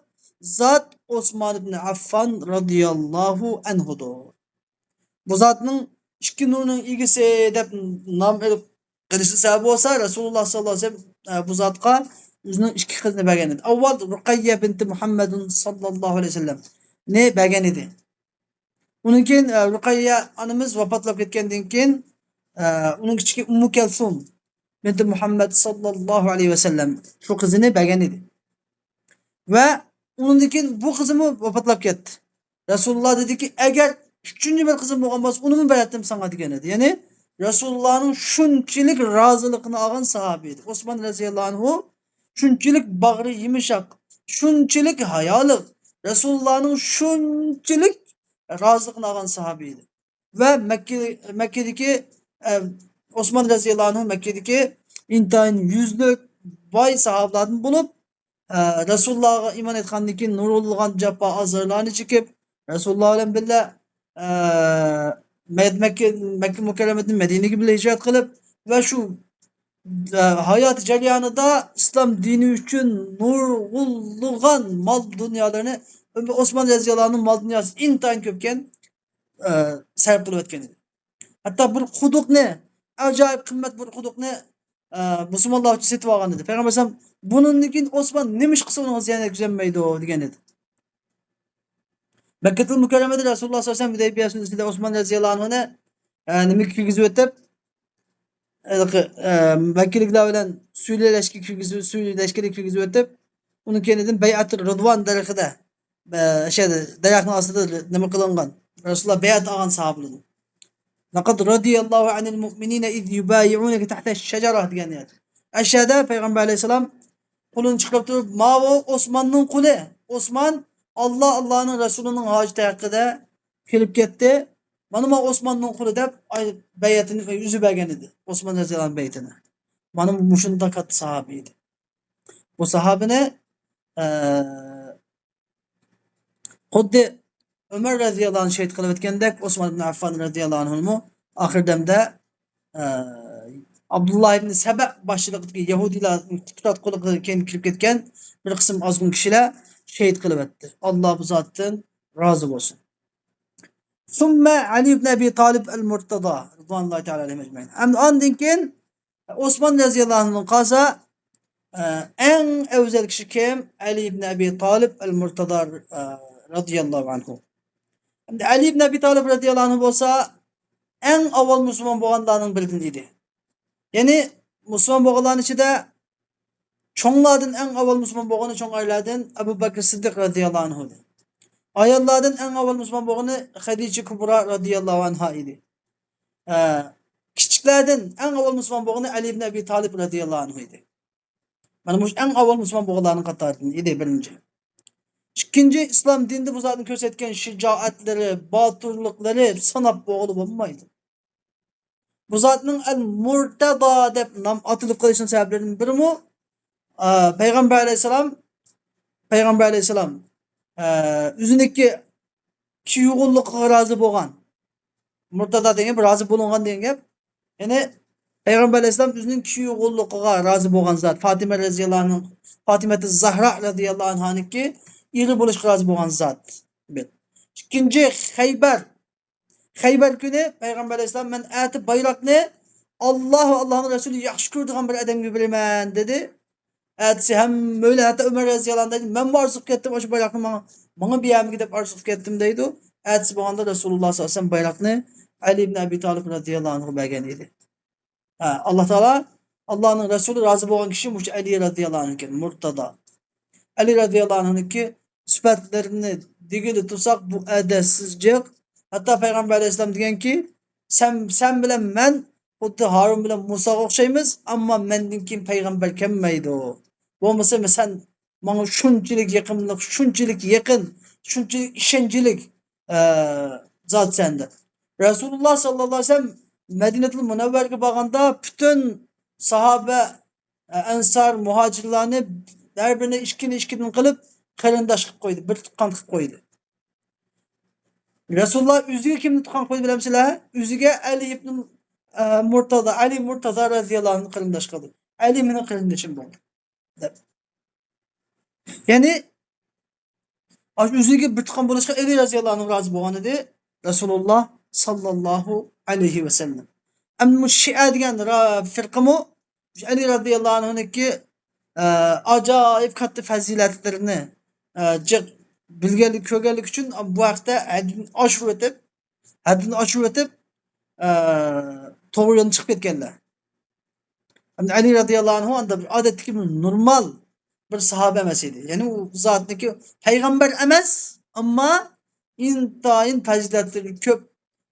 زات ئوسمان ئىبن ئەففان رەزىياللاھۇ ئەنھۇدۇر. بۇ زاتنىڭ ئىككى نۇرنىڭ ئىگىسى دەپ نام ئېلىپ قېلىشى سەۋەب بولسا، رەسۇلۇللا ساللاللاھۇ ئەلەيھى ۋەسەللەم، ئە، بۇ زاتقا ئۆزىنىڭ ئىككى قىزىنى بەرگەن ئىدى. ئاۋۋال رۇقەييە بىنتى مۇھەممەدۇن ساللاللاھۇ ئەلەيھى ۋەسەللەمنى بەرگەن ئىدى. ئۇنىڭ كېيىن، ئە، رۇقەييە ئانىمىز ۋاپاتلاپ كەتكەندىن كېيىن، ئە، ئۇنىڭ كىچىكى ئۇممۇ كەلسۇم بىنتى مۇھەممەد ساللاللاھۇ ئەلەيھى ۋەسەللەم شۇ قىزىنى بەرگەن ئىدى. ۋە ئۇنىڭدىن كېيىن بۇ قىزىمۇ ۋاپاتلاپ كەتتى. رەسۇلۇللا دېدىكى، ئەگەر ئۈچىنچى بىر قىزىم بولغان بولسا، ئۇنىمۇ بېرەتتىم ساڭا دېگەن ئىدى. يەنى رەسۇلۇللانىڭ شۇنچىلىك رازىلىقىنى ئالغان ساھابە ئىدى. ئوسمان رەزىياللاھۇ ئەنھۇ شۇنچىلىك باغرى يۇمشاق، شۇنچىلىك ھايالىق، رەسۇلۇللانىڭ شۇنچىلىك رازىلىقىنى ئالغان ساھابە ئىدى. ۋە مەككە، مەككىدىكى، ئە، ئوسمان رەزىياللاھۇ ئەنھۇ مەككىدىكى ئىنتايىن يۈزلۈك باي ساھابىلاردىن بولۇپ، ئە، رەسۇلۇللاغا ئىمان ئېيتقاندىن كېيىن نۇرغۇنلىغان جاپا ئازارلارنى چېكىپ، رەسۇلۇللا بىلەن بىللە، ئە، مەك-، مەككە، مەككە مۇكەررەمىدىن مەدىنىگە بىللە ھىجرەت قىلىپ ۋە شۇ، ئە، ھاياتى جەريانىدا ئىسلام دىنى ئۈچۈن نۇرغۇنلىغان مال دۇنيالىرىنى، ئوسمان رەزىياللاھۇ ئەنھۇنىڭ مال دۇنياسى ئىنتايىن كۆپكەن، ئە، سەرپ قىلىۋەتكەن ئىدى. ھەتتا بىر قۇدۇقنى، ئاجايىپ قىممەت بىر قۇدۇقنى ئە، مۇسۇلمانلار ئۈچۈن سېتىپ ئالغان ئىدى. پەيغەمبەر ئەلەيھىسسالام، بۇنىڭدىن كېيىن ئوسمان نېمە ئىش قىلسا ئۇنىڭغا زىيان يەتكۈزەلمەيدۇ دېگەن ئىدى. مەككەتۇل مۇكەررەمەدە رەسۇلۇللاھ سەللەللاھۇ ئەلەيھى ۋەسەللەم ھۇدەيبىيە سۈلھىدە ئوسمان رەزىياللاھۇ ئەنھۇنى، ئە، نېمىگە كىرگۈزۈۋېتىپ، ھېلىقى، ئە، مەككىلىكلەر بىلەن سۈيلەشكە كىرگۈزۈپ، سۈيلەشكىلىك كىرگۈزۈۋېتىپ، ئۇنىڭ كەينىدىن بەيئەتۇر رىدۋان دەرىخىدە، ئە، شەيدە، دەرەخنىڭ ئاستىدا نېمە قىلىنغان، رەسۇلۇللاھ بەيئەت ئالغان ساھابىلىرىدىن. لەقەد رەزىيەللاھۇ ئەنىل مۇئمىنىنە ئىز يۇبايىئۇنەكە تەھتە شەجەرە دېگەن يەردە. ئەشەدە پەيغەمبەر ئەلەيھىسسالام قولىنى چىقىرىپ تۇرۇپ، ماۋۇ ئوسماننىڭ قولى. ئوسمان ئاللا، ئاللانىڭ رەسۇلىنىڭ ھاجىتى ھەققىدە كېلىپ كەتتى. مانا، مانا ئوسماننىڭ قولى دەپ، ئاي، بەيئەتىنى ئۆزى بەرگەن ئىدى. ئوسمان رەزىياللاھۇ ئەنھۇ بەيئىتىنى. مانا مۇشۇنداق كاتتا ساھابە ئىدى. بۇ ساھابىنى، ئە، خۇددى ئۆمەر رەزىياللاھۇ ئەنھۇ شېھىت قىلىۋەتكەندەك، ئوسمان ئىبن ئەففان رەزىياللاھۇ ئەنھۇمۇ ئاخىر دەمدە، ئە، ئابدۇللا ئىبن سەبە باشچىلىقىدىكى يەھۇدىيلار پۇتات قولىغا كېيىن كىرىپ كەتكەن بىر قىسىم ئازغۇن كىشىلەر شېھىت قىلىۋەتتى. ئاللا بۇ زاتتىن رازى بولسۇن. ثم علي بن أبي طالب المرتضى رضوان الله تعالى عليهم أجمعين. ئەمدى ئاندىن كېيىن ئوسمان رەزىياللاھۇ ئەنھۇدىن قالسا، ئە، ئەڭ ئەۋزەل كىشى كىم؟ ئەلى ئىبن ئەبى تالىب ئەل مۇرتازا، ئە، رەزىياللاھۇ ئەنھۇ. ئەمدى ئەلى ئىبن ئەبى تالىب رەزىياللاھۇ ئەنھۇ بولسا ئەڭ ئاۋۋال مۇسۇلمان بولغانلارنىڭ بىرىدىن ئىدى. يەنى مۇسۇلمان بولغانلارنىڭ ئىچىدە چوڭلاردىن ئەڭ ئاۋۋال مۇسۇلمان بولغىنى، چوڭ ئەرلەردىن ئەبۇ بەكرى سىددىق رەزىياللاھۇ ئەنھۇدىن. ئاياللاردىن ئەڭ ئاۋۋال مۇسۇلمان بولغىنى خەدىچە كۇبرا رەزىياللاھۇ ئەنھا ئىدى. ئە، كىچىكلەردىن ئەڭ ئاۋۋال مۇسۇلمان بولغىنى ئەلى ئىبن ئەبى تالىپ رەزىياللاھۇ ئەنھۇ ئىدى. مانا مۇشۇ ئەڭ ئاۋۋال مۇسۇلمان بولغانلارنىڭ قاتارىدىن ئىدى بىرىنچى. ئىككىنچى، ئىسلام دىنىدا بۇ زاتنىڭ كۆرسەتكەن شىجائەتلىرى، باتۇرلۇقلىرى ساناپ بولغىلى بولمايدۇ. بۇ زاتنىڭ ئەل مۇرتەزا دەپ نام ئاتىلىپ قېلىشنىڭ سەۋەبلىرىدىن بىرىمۇ، ئە، پەيغەمبەر ئەلەيھىسسالام، پەيغەمبەر ئەلەيھىسسالام، ئە، ئۆزىنىڭكى كىيىۋالغۇنلۇقىغا رازى بولغان. مۇرتەزا دېگەن بىر رازى بولۇنغان دېگەن گەپ. يەنى پەيغەمبەر ئەلەيھىسسالام ئۆزىنىڭ كىيىۋالغۇنلۇقىغا رازى بولغان زات. فاتىمە رەزىياللاھۇ ئەنھا، فاتىمەتۇ زەھرا رەزىياللاھۇ ئەنھانىڭكى ئېرى بولۇشقا رازى بولغان زات. بىر. ئىككىنچى، خەيبەر. خەيبەر كۈنى پەيغەمبەر ئەلەيھىسسالام، مەن ئەتە بايراقنى ئاللا ۋە ئاللانىڭ رەسۇلى ياخشى كۆرىدىغان بىر ئادەمگە بېرىمەن، دېدى. ئەتىسى ھەممەيلەن، ھەتتا ئۆمەر رەزىياللاھۇ ئەنھۇ دەيدۇ، مەنمۇ ئارزۇ قىلىپ كەتتىم، ئاشۇ بايراقنى ماڭا، ماڭا بېرەرمىكىن دەپ ئارزۇ قىلىپ كەتتىم، دەيدۇ. ئەتىسى بولغاندا رەسۇلۇللا سەللەللاھۇ ئەلەيھى ۋەسەللەم بايراقنى ئەلى ئىبن ئەبى تالىپ رەزىياللاھۇ ئەنھۇغا بەرگەن ئىدى. ھە، ئاللا تائالا، ئاللانىڭ رەسۇلى رازى بولغان كىشى مۇشۇ ئەلى رەزىياللاھۇ ئەنھۇ ئىكەن، مۇرتەزا. ئەلى رەزىياللاھۇ ئەنھۇنىڭكى سۈپەتلىرىنى دېگىلى تۇرساق، بۇ ئەدەپسىز جىق. ھەتتا پەيغەمبەر ئەلەيھىسسالام دېگەنكى، سەن، سەن بىلەن مەن خۇددى ھارۇن بىلەن مۇساغا ئوخشايمىز، ئەمما مەندىن كېيىن پەيغەمبەر كەلمەيدۇ. بولمىسا سەن ماڭا شۇنچىلىك يېقىملىق، شۇنچىلىك يېقىن، شۇنچىلىك ئىشەنچلىك، ئە، زاتسەن دەپ. رەسۇلۇللا سەللەللاھۇ ئەلەيھى ۋەسەللەم مەدىنەتۇل مۇنەۋۋەرىگە بارغاندا پۈتۈن ساھابە، ئە، ئەنسار، مۇھاجىرلارنى ھەر بىرىنى ئىككىنى ئىككىدىن قىلىپ قېرىنداش قىلىپ قويدى، بىر تۇغقان قىلىپ قويدى. رەسۇلۇللا ئۆزىگە كىمنى تۇغقان قىلىپ قويدى بىلەمسىلەر؟ ئۆزىگە ئەلى ئىبن، ئە، مۇرتەزا، ئەلى مۇرتەزا رەزىياللاھۇ ئەنھۇنى قېرىنداش قىلدى. ئەلى مېنىڭ قېرىندىشىم بولدى دەپ. يەنى، ئاشۇ ئۆزىگە بىر تۇغقان بولۇشقا ئەلى رەزىياللاھۇ ئەنھۇ رازى بولغان ئىدى، رەسۇلۇللا ساللاللاھۇ ئەلەيھى ۋەسەللەم. ئەمما شىئە دېگەن را-، فىرقىمۇ ئەلى رەزىياللاھۇ ئەنھۇنىڭكى، ئە، ئاجايىپ كاتتا پەزىلەتلىرىنى، ئە، جىق بىلگەنلىك، كۆرگەنلىك ئۈچۈن بۇ ھەقتە ھەددىدىن ئاشۇرۇۋېتىپ، ھەددىدىن ئاشۇرۇۋېتىپ، ئە، توغرا يولدىن چىقىپ كەتكەنلەر. ئەمدى ئەلى رەزىياللاھۇ ئەنھۇ ئاندا بىر ئادەتتىكى بىر نورمال بىر ساھابە ئەمەس ئىدى. يەنى ئۇ زاتنىكى پەيغەمبەر ئەمەس، ئەمما ئىنتايىن پەزىلەتلىرى كۆپ،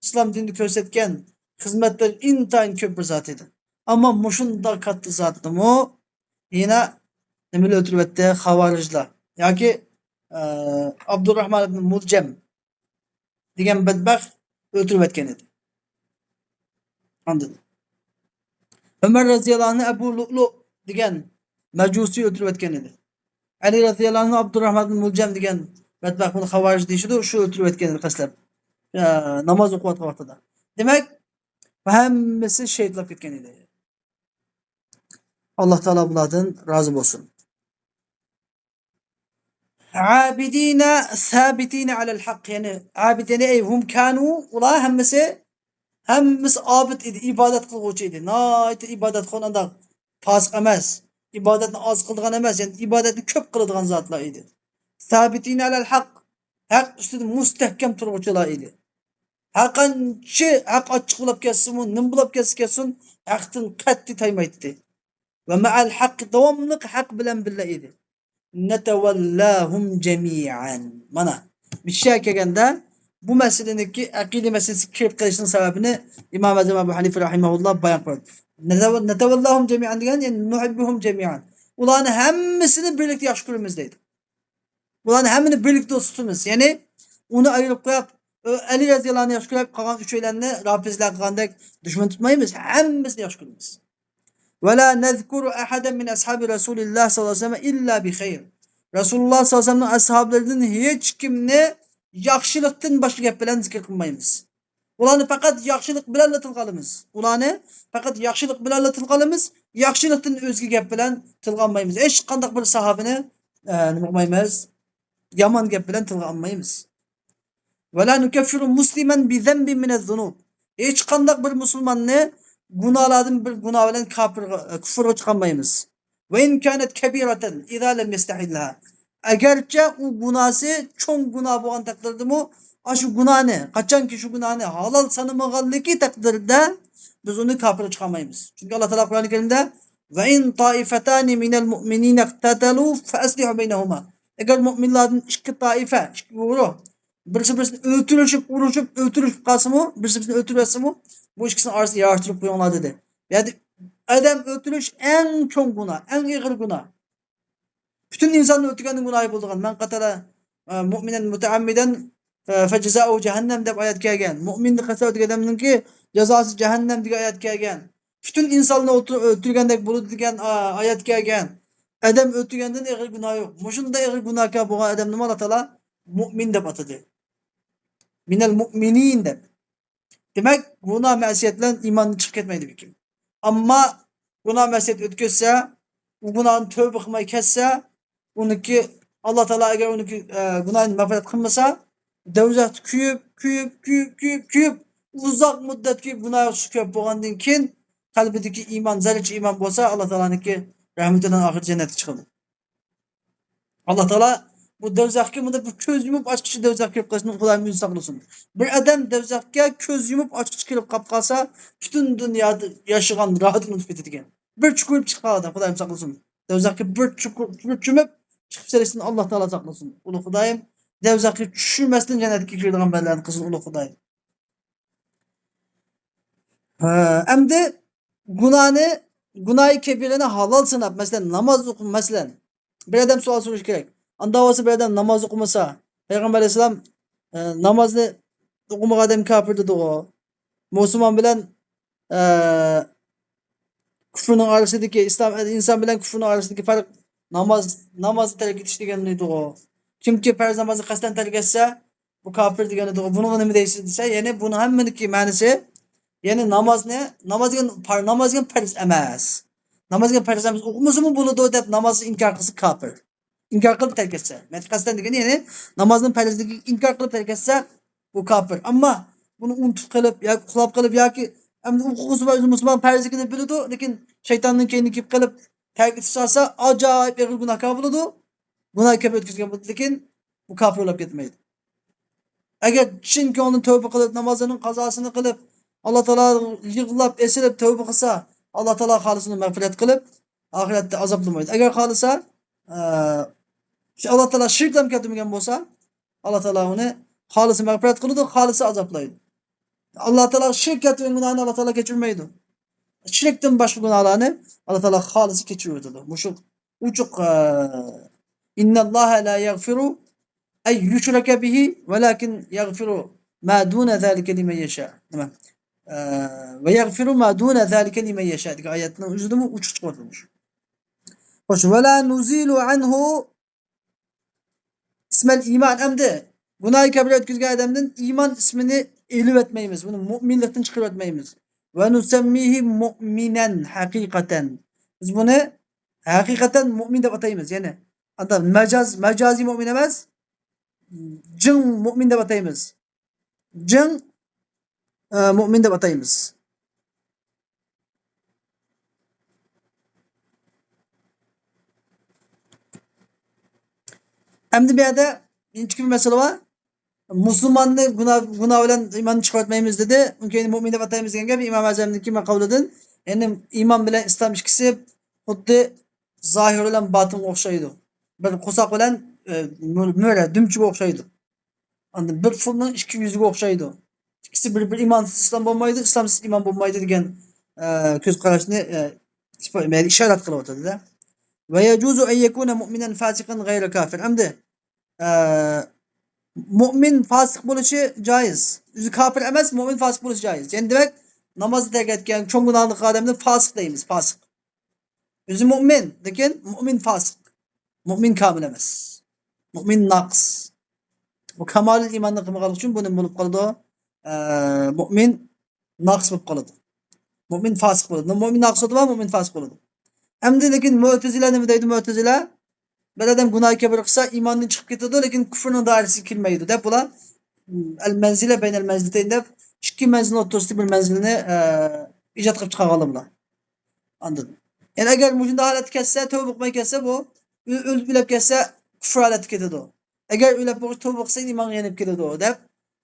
ئىسلام دىنىدا كۆرسەتكەن خىزمەتلىرى ئىنتايىن كۆپ بىر زات ئىدى. ئەمما مۇشۇنداق كاتتا زاتنىمۇ يەنە نېمىلەر ئۆلتۈرۈۋەتتى؟ خاۋارىجلار. ياكى، ئە، ئابدۇرراھمان ئىبن مۇلجەم دېگەن بەدبەخت ئۆلتۈرۈۋەتكەن ئىدى. ئاندىن ئۆمەر رەزىياللاھۇ ئەنھۇ ئەبۇ لۇئلۇ دېگەن مەجۇسى ئۆلتۈرۈۋەتكەن ئىدى. ئەلى رەزىياللاھۇ ئەنھۇ ئابدۇرراھمان ئىبن مۇلجەم دېگەن بەدبەخت، بۇنى خاۋارىج دېيىشىدۇ، شۇ ئۆلتۈرۈۋەتكەن ئىدى قەستلەپ. ئە، ناماز ئوقۇۋاتقان ۋاقتىدا. دېمەك، بۇ ھەممىسى شېھىتلاپ كەتكەن ئىدى. ئاللا تائالا بۇلاردىن رازى بولسۇن. ئابىدىنە سابىتىنە ئەلەل ھەق، يەنى ئابىد، يەنى ئەي ھۇم كانۇ، ئۇلار ھەممىسى، ھەممىسى ئابىد ئىدى، ئىبادەت قىلغۇچى ئىدى. ناھايىتى ئىبادەتخور، ئانداق پاسىق ئەمەس، ئىبادەتنى ئاز قىلىدىغان ئەمەس، يەنى ئىبادەتنى كۆپ قىلىدىغان زاتلار ئىدى. سابىتىنە ئەلەل ھەق، ھەق ئۈستىدە مۇستەھكەم تۇرغۇچىلار ئىدى. ھەرقانچە ھەق ئاچچىق بولاپ كەتسىمۇ، نېمە بولاپ كەتسە كەتسۇن، ھەقتىن قەتئىي تايمايتتى. ۋە مەئەل ھەق، داۋاملىق ھەق بىلەن بىللە ئىدى. نەتەۋەللاھۇم جەمىئەن. مانا، بۇ يەرگە كەلگەندە، بۇ مەسىلىنىڭكى ئەقىدە مەسىلىسىگە كىرىپ قېلىشنىڭ سەۋەبىنى ئىمام ئەزەم ئەبۇ ھەنىفە رەھىمەھۇللاھ بايان قىلدى. نەتەۋە-، نەتەۋەللاھۇم جەمىئەن دېگەن، يەنى نۇھىببۇھۇم جەمىئەن. ئۇلارنى ھەممىسىنى بىرلىكتە ياخشى كۆرىمىز دەيدۇ. بۇلارنى ھەممىنى بىرلىكتە دوست تۇتىمىز. يەنى ئۇنى ئايرىپ قويۇپ، ئەلى رەزىياللاھۇ ئەنھۇنى ياخشى كۆرۈپ، قالغان ئۈچەيلەننى رافىزلار قىلغاندەك دۈشمەن تۇتمايمىز. ھەممىسىنى ياخشى كۆرىمىز. ۋە لا نەزكۇرۇ ئەھەدەن مىن ئەسھابى رەسۇلىللاھ ساللاللاھۇ ئەلەيھى ۋەسەللەم ئىللا بىخەير. رەسۇلۇللاھ ساللاللاھۇ ئەلەيھى ۋەسەللەمنىڭ ئەسھابلىرىدىن ھېچكىمنى ياخشىلىقتىن باشقا گەپ بىلەن زىكىر قىلمايمىز. ئۇلارنى پەقەت ياخشىلىق بىلەنلا تىلغا ئالىمىز. ئۇلارنى پەقەت ياخشىلىق بىلەنلا تىلغا ئالىمىز. ياخشىلىقتىن ئۆزگە گەپ بىلەن تىلغا ئالمايمىز. ھېچقانداق بىر ساھابىنى، ئە، نېمە قىلمايمىز؟ يامان گەپ بىلەن تىلغا ئالمايمىز. ۋە لا نۇكەففىرۇ مۇسلىمەن بىزەنبىن مىنەز زۇنۇب. ھېچقانداق بىر مۇسۇلماننى گۇناھلاردىن بىر گۇناھ بىلەن كاپىرغا، كۇفرغا چىقارمايمىز. ۋە ئىن كانەت كەبىرەتەن ئىزا لەم يەستەھىللەھا. ئەگەرچە ئۇ گۇناھسى چوڭ گۇناھ بولغان تەقدىردىمۇ، ئاشۇ گۇناھنى، قاچانكى شۇ گۇناھنى ھالال سانىمىغانلىكى تەقدىردە بىز ئۇنى كاپىرغا چىقارمايمىز. چۈنكى ئاللا تائالا قۇرئان كەرىمدە، ۋە ئىن تائىفەتانى مىنەل مۇئمىنىنە ئىقتەتەلۇ فەئەسلىھۇ بەينەھۇما. ئەگەر مۇئمىنلاردىن ئىككى تائىفە، ئىككى گۇرۇھ، بىرسى بىرسىنى ئۆلتۈرۈشۈپ، ئۇرۇشۇپ، ئۆلتۈرۈشۈپ قالسىمۇ، بىرسى بىرسىنى ئۆلتۈرۈۋەتسىمۇ، بۇ ئىككىسىنىڭ ئارىسىنى ياراشتۇرۇپ قويۇڭلار دېدى. يەنى ئادەم ئۆلتۈرۈش ئەڭ چوڭ گۇناھ، ئەڭ ئېغىر گۇناھ. پۈتۈن ئىنساننى ئۆلتۈرگەندىن گۇناھى بولىدىغان. مەن قەتەلە، ئە، مۇئمىنەن مۇتەئەممىدەن، ئە، فەجەزائۇ جەھەننەم دەپ ئايەت كەلگەن. مۇئمىننى قەستەن ئۆلتۈرگەن ئادەمنىڭكى جازاسى جەھەننەم دېگەن ئايەت كەلگەن. پۈتۈن ئىنساننى ئۆلتۈر-، ئۆلتۈرگەندەك بولىدۇ دېگەن، ئا، ئايەت كەلگەن. ئادەم ئۆلتۈرگەندىن ئېغىر گۇناھ يوق. مۇشۇنداق ئېغىر گۇناھكار بولغان ئادەمنىمۇ ئاللا تائالا مۇئمىن دەپ ئاتىدى. مىنەل مۇئمىنىن دەپ. دېمەك، گۇناھ مەسىيەت بىلەن ئىماندىن چىقىپ كەتمەيدۇ بىر كىم. ئەمما گۇناھ مەسىيەت ئۆتكۈزسە، ئۇ گۇناھنى تۆبە قىلماي كەتسە، ئۇنىڭكى، ئاللا تائالا ئەگەر ئۇنىڭكى، ئە، گۇناھىنى مەغپىرەت قىلمىسا، دوزاختا كۆيۈپ، كۆيۈپ، كۆيۈپ، كۆيۈپ، كۆيۈپ، ئۇزاق مۇددەتكە گۇناھ سۇ كۆپ بولغاندىن كېيىن، قەلبىدىكى ئىمان، زەررىچە ئىمان بولسا، ئاللا تائالانىڭكى رەھمىتى بىلەن ئاخىرى جەننەتكە چىقىدۇ. ئاللا تائالا بۇ دوزاخقا مۇنداق بىر كۆز يۇمۇپ ئاچقۇچە دوزاخقا كىرىپ قېلىشتىن خۇدايىم ئۆزى ساقلىسۇن. بىر ئادەم دوزاخقا كۆز يۇمۇپ ئاچقۇچە كىرىپ قاپ قالسا، پۈتۈن دۇنيادا ياشىغان راھىتىنى ئۇنتۇپ كېتىدىكەن. بىر چوقۇپ چىقىپ قالىدۇ، خۇدايىم ساقلىسۇن. دوزاخقا بىر چوقۇپ، بىر چۆمۈپ چىقىپ سېلىشتىن ئاللا تائالا ساقلىسۇن. ئۇلۇغ خۇدايىم، دوزاخقا چۈشۈرمەستىن جەننەتكە كىرىدىغان بەندىلەردىن قىلسۇن، ئۇلۇغ خۇدايىم. ھە، ئەمدى گۇناھنى، گۇناھى كەبىرىنى ھالال ساناپ، مەسىلەن، ناماز ئوقۇ-، مەسىلەن، بىر ئادەم سوئال سورىشى كېرەك. ئانداق بولسا بىر ئادەم ناماز ئوقۇمىسا، پەيغەمبەر ئەلەيھىسسالام، ئە، نامازنى ئوقۇمىغان ئادەم كاپىر دېدىغۇ. مۇسۇلمان بىلەن، ئە، كۇفرنىڭ ئارىسىدىكى، ئىسلام، ئىنسان بىلەن كۇفرنىڭ ئارىسىدىكى پەرق ناماز، نامازنى تەرك ئېتىش دېگەن ئىدىغۇ. كىمكى پەرز نامازنى قەستەن تەرك ئەتسە، بۇ كاپىر دېگەن ئىدىغۇ. بۇنىڭغا نېمە دەيسىز دېسە، يەنى بۇنىڭ ھەممىنىڭكى مەنىسى، يەنى نامازنى، ناماز دېگەن پار-، ناماز دېگەن پەرز ئەمەس. ناماز دېگەن پەرز ئەمەس، ئوقۇمىسىمۇ بولىدۇ دەپ نامازنى ئىنكار قىلسا كاپىر. ئىنكار قىلىپ تەرك ئەتسە. مەن قەستەن دېگىنى، يەنى نامازنىڭ پەرزلىكىنى ئىنكار قىلىپ تەرك ئەتسە، بۇ كاپىر. ئەمما بۇنى ئۇنتۇپ قېلىپ ياكى ئۇخلاپ قېلىپ ياكى ئەمدى ئۇ قىلسا ئۆزى مۇسۇلمان پەرزلىكىنى بىلىدۇ، لېكىن شەيتاننىڭ كەينىگە كىرىپ قېلىپ تەرك ئېتىپ سالسا، ئاجايىپ ئېغىر گۇناھكار بولىدۇ. گۇناھ كەبىر ئۆتكۈزگەن بولىدۇ، لېكىن بۇ كاپىر بولاپ كەتمەيدۇ. ئەگەر چىن كۆڭلىدىن تەۋبە قىلىپ، نامازلىرىنىڭ قازاسىنى قىلىپ، ئاللا تائالا يىغلاپ، ئېسىلىپ تەۋبە قىلسا، ئاللا تائالا خالىسىنى مەغپىرەت قىلىپ، ئاخىرەتتە ئازابلىمايدۇ. ئەگەر خالىسا، ئە، شۇ ئاللا تائالا شىرك بىلەن كەلتۈرمىگەن بولسا، ئاللا تائالا ئۇنى خالىسى مەغپىرەت قىلىدۇ، خالىسى ئازابلايدۇ. ئاللا تائالا شىرك كەلتۈرگەن گۇناھنى ئاللا تائالا كەچۈرمەيدۇ. شىركتىن باشقا گۇناھلارنى ئاللا تائالا خالىسى كەچۈرۈۋېتىدۇ. مۇشۇ ئوچۇق، ئە، ئىنناللاھە لا يەغفىرۇ ئەن يۇشرەكە بىھى ۋەلاكىن يەغفىرۇ ما دۇنە زالىكە لىمەن يەشا. نېمە؟ ئە، ۋە يەغفىرۇ ما دۇنە زالىكە لىمەن يەشا دېگەن ئايەتنىڭ ئۆزىدىمۇ ئوچۇق چىقىۋاتىدۇ. خوش، ۋەلا نۇزىلۇ ئەنھۇ ئىسمەل ئىمان. ئەمدى گۇناھى كەبىرە ئۆتكۈزگەن ئادەمدىن ئىمان ئىسمىنى ئېلىۋەتمەيمىز. بۇنى مۇئمىنلىقتىن چىقىرىۋەتمەيمىز. ۋە نۇسەممىھى مۇئمىنەن ھەقىقەتەن. بىز بۇنى ھەقىقەتەن مۇئمىن دەپ ئاتايمىز. يەنى ئاندا مەجاز، مەجازىي مۇئمىن ئەمەس، جىڭ مۇئمىن دەپ ئاتايمىز. جىڭ، ئە، مۇئمىن دەپ ئاتايمىز. ئەمدى بۇ يەردە ئىنچىكە بىر مەسىلە بار. مۇسۇلماننى گۇناھ، گۇناھ بىلەن ئىماندىن چىقىرىۋەتمەيمىز دېدى. ئۇنىڭ كەينىدىن مۇئمىن دەپ ئاتايمىز دېگەن گەپ ئىمام ئەزەمنىڭكى ماقالىدىن. يەنى ئىمان بىلەن ئىسلام ئىككىسى خۇددى زاھىر بىلەن باتىنغا ئوخشايدۇ. بىر قورساق بىلەن، ئە، مۈ-، مۈرە، دۈمچىگە ئوخشايدۇ. ئاندىن بىر پۇلنىڭ ئىككى يۈزىگە ئوخشايدۇ. ئىككىسى بىر، بىر ئىمانسىز ئىسلام بولمايدۇ، ئىسلامسىز ئىمان بولمايدۇ دېگەن، ئە، كۆز قاراشنى، ئە، ئىپا-، يەنى ئىشارەت قىلىۋاتىدۇ-دە. ۋە يەجۇزۇ ئەن يەكۇنە مۇئمىنەن فاسىقەن غەيرە كافىر. ئەمدى، ئە، مۇئمىن فاسىق بولۇشى جايىز. ئۆزى كاپىر ئەمەس، مۇئمىن فاسىق بولۇشى جايىز. يەنى دېمەك، نامازنى تەرك ئەتكەن، چوڭ گۇناھنى قىلغان ئادەمنى فاسىق دەيمىز، فاسىق. ئۆزى مۇئمىن، لېكىن مۇئمىن فاسىق. مۇئمىن كامىل ئەمەس. مۇئمىن ناقىس. بۇ كامالىل ئىماننى قىلمىغانلىقى ئۈچۈن بۇ نېمە بولۇپ قالىدۇ؟ ئە، مۇئمىن ناقىس بولۇپ قالىدۇ. مۇئمىن فاسىق بولىدۇ. مۇئمىن ناقىس بولىدۇ، مۇئمىن فاسىق بولىدۇ. ئەمدى لېكىن مۆتىزىلە نېمە دەيدۇ؟ مۆتىزىلە، بىر ئادەم گۇناھ كەبىرە قىلسا، ئىماندىن چىقىپ كېتىدۇ، لېكىن كۇفرنىڭ دائىرىسىگە كىرمەيدۇ دەپ، بۇلار ئەل مەنزىلە بەينەل مەنزىلىتەين دەپ، ئىككى مەنزىلنىڭ ئوتتۇرىسىدا بىر مەنزىلنى، ئە، ئىجاد قىلىپ چىقارغانلار بۇلار. ئاندىن، يەنى ئەگەر مۇشۇنداق ھالەتتە كەتسە، تۆبە قىلماي كەتسە، بۇ ئۆ-، ئۆلۈپ، ئۆلۈپ كەتسە، كۇفر ھالەتكە كېتىدۇ. ئەگەر ئۆلۈپ بولغۇچە تۆبە قىلسا، ئىمانغا يېنىپ كېتىدۇ، دەپ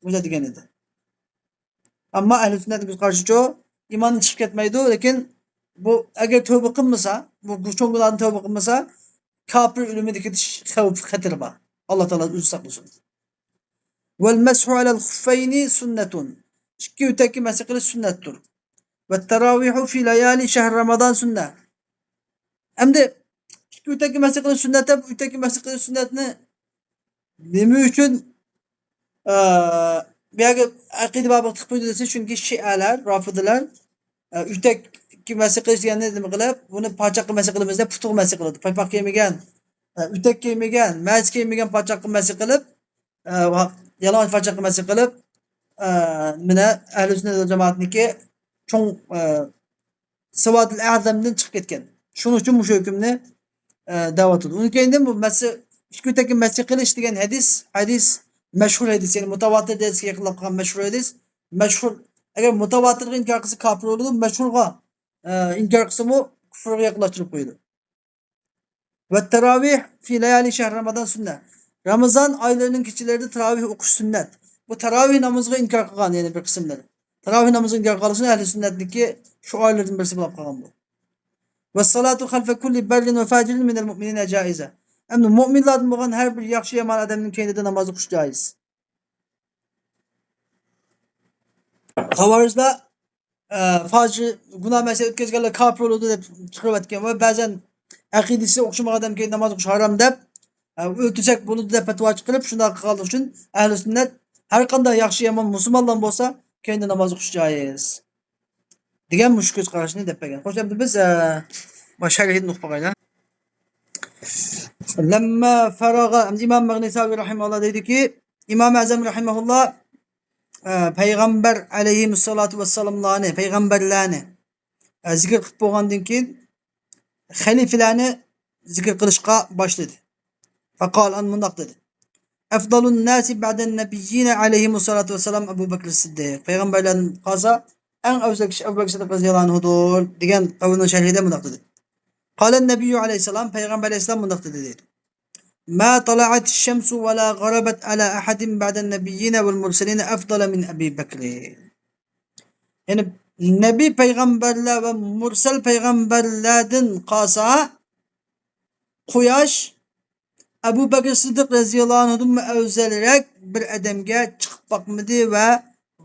مۇشۇنداق دېگەن ئىدى. ئەمما ئەھلى سۈننەتنىڭ كۆز قارىشىچۇ، ئىماندىن چىقىپ كەتمەيدۇ، لېكىن بۇ ئەگەر تۆبە قىلمىسا، بۇ، بۇ چوڭ گۇناھتىن تۆبە قىلمىسا، كاپىر ئۆلۈمىدە كېتىش خەۋپ، خەتىرى بار. ئاللا تائالا ئۆزى ساقلىسۇن. ۋەل مەسھۇ ئەلەل خۇففەينى سۈننەتۇن. ئىككى ئۆتەككە مەسح قىلىش سۈننەتتۇر. ۋەت تەراۋىھۇ فى لەيالى شەھر رامازان سۈننە. ئەمدى ئىككى ئۆتەككە مەسح قىلىش سۈننەت دەپ، ئۆتەككە مەسح قىلىش سۈننەتنى نېمە ئۈچۈن، ئە، بۇ يەرگە ئەقىدە بابىغا تىقىپ قويدى دېسە، چۈنكى شىئەلەر، رافىدىلەر، ئە، ئۆتەككە مەسح قىلىش دېگەننى نېمە قىلىپ، بۇنى پاچاققا مەسح قىلىمىز دەپ، پۇتىغا مەسح قىلىدۇ. پايپاق كىيمىگەن، ئە، ئۆتەك كىيمىگەن، مەيسە كىيمىگەن پاچاققا مەسح قىلىپ، ئە، ۋە يالىڭاچ پاچاققا مەسح قىلىپ، ئە، مانا ئەھلى سۈننەت ۋەل جامائەتنىڭكى چوڭ، ئە، سىۋادىل ئەزەمدىن چىقىپ كەتكەن. شۇنىڭ ئۈچۈن مۇشۇ ھۆكۈمنى، ئە، دەۋاتىدۇ. ئۇنىڭ كەينىدىن بۇ مەسى، ئىككى ئۆتەككە مەسى قىلىش دېگەن ھەدىس، ھەدىس، مەشھۇر ھەدىس، يەنى مۇتاۋاتىر دەرىجىگە يېقىنلاپ قالغان مەشھۇر ھەدىس. مەشھۇر، ئەگەر مۇتاۋاتىرغا ئىنكار قىلسا كاپىر بولىدۇ، مەشھۇرغا، ئە، ئىنكار قىلسىمۇ كۇفرغا يېقىنلاشتۇرۇپ قويىدۇ. ۋەت تەراۋىھ فى لەيالى شەھر رامازان سۈننە. رامىزان ئايلىرىنىڭ كېچىلىرىدە تاراۋىھ ئوقۇش سۈننەت. بۇ تاراۋىھ نامىزىغا ئىنكار قىلغان، يەنى بىر قىسىملىرى. تاراۋىھ نامىزىغا ئىنكار قىلغانلىقى ئۈچۈن ئەھلى سۈننەتنىڭكى شوئارلىرىدىن بىرسى بولۇپ قالغان بۇ. ۋەسسالاتۇ خەلفە كۇللى بەررىن ۋە فاجىرىن مىنەل مۇئمىنىنە جائىزە. ئەمدى مۇئمىنلاردىن بولغان ھەر بىر ياخشى يامان ئادەمنىڭ كەينىدە ناماز ئوقۇش جائىز. خاۋارىجلار، ئە، فاجىر، گۇناھ مەسىيەت ئۆتكەزگەنلەر كاپىر بولىدۇ دەپ چىقىرىۋەتكەن ۋە بەزەن ئەقىدىسى ئوخشىمىغان ئادەمگە ناماز ئوقۇش ھارام دەپ، ئە، ئۆلتۈرسەك بولىدۇ دەپ پەتىۋا چىقىرىپ، شۇنداق قىلغانلىقى ئۈچۈن ئەھلى سۈننەت ھەر قانداق ياخشى يامان مۇسۇلمانلار بولسا كەينىدە ناماز ئوقۇش جائىز دېگەن مۇشۇ كۆز قاراشنى دەپ بەرگەن. خوش، ئەمدى بىز، ئە، مانا شەرھىدىن ئوقۇپ باقايلى. لەمما فەرەغە، ئىمام مەغنىساۋى رەھىمەھۇللا دەيدۇكى، ئىمام ئەزەم رەھىمەھۇللا، ئە، پەيغەمبەر ئەلەيھىمۇسسالاتۇ ۋەسسالاملارنى، پەيغەمبەرلەرنى، ئە، زىكىر قىلىپ بولغاندىن كېيىن، خەلىپىلەرنى زىكىر قىلىشقا باشلىدى. فەقال، ئەن مۇنداق دېدى. ئەفدالۇن ناسى بەدەن نەبىييىنە ئەلەيھىمۇسسالاتۇ ۋەسسالام ئەبۇ بەكر سىددىق. پەيغەمبەرلەردىن قالسا، ئەڭ ئەۋزەل كىشى ئەبۇ بەكر سىددىق رەزىياللاھۇ ئەنھۇدۇر، دېگەن قەۋلىنىڭ شەرھىدە مۇنداق دېدى. قالەن نەبىييۇ ئەلەيھىسسالام، پەيغەمبەر ئەلەيھىسسالام مۇنداق دېدى، دەيدۇ. ما تەلەئەتىش شەمسۇ ۋە لا غەرەبەت ئەلا ئەھەدىن بەدەن نەبىييىنە ۋەل مۇرسەلىنە ئەفدالە مىن ئەبى بەكرى. يەنى نەبىي پەيغەمبەرلەر ۋە مۇرسەل پەيغەمبەرلەردىن قالسا، قۇياش ئەبۇ بەكرى سىددىق رەزىياللاھۇ ئەنھۇدىنمۇ ئەۋزەلرەك بىر ئادەمگە چىقىپ باقمىدى ۋە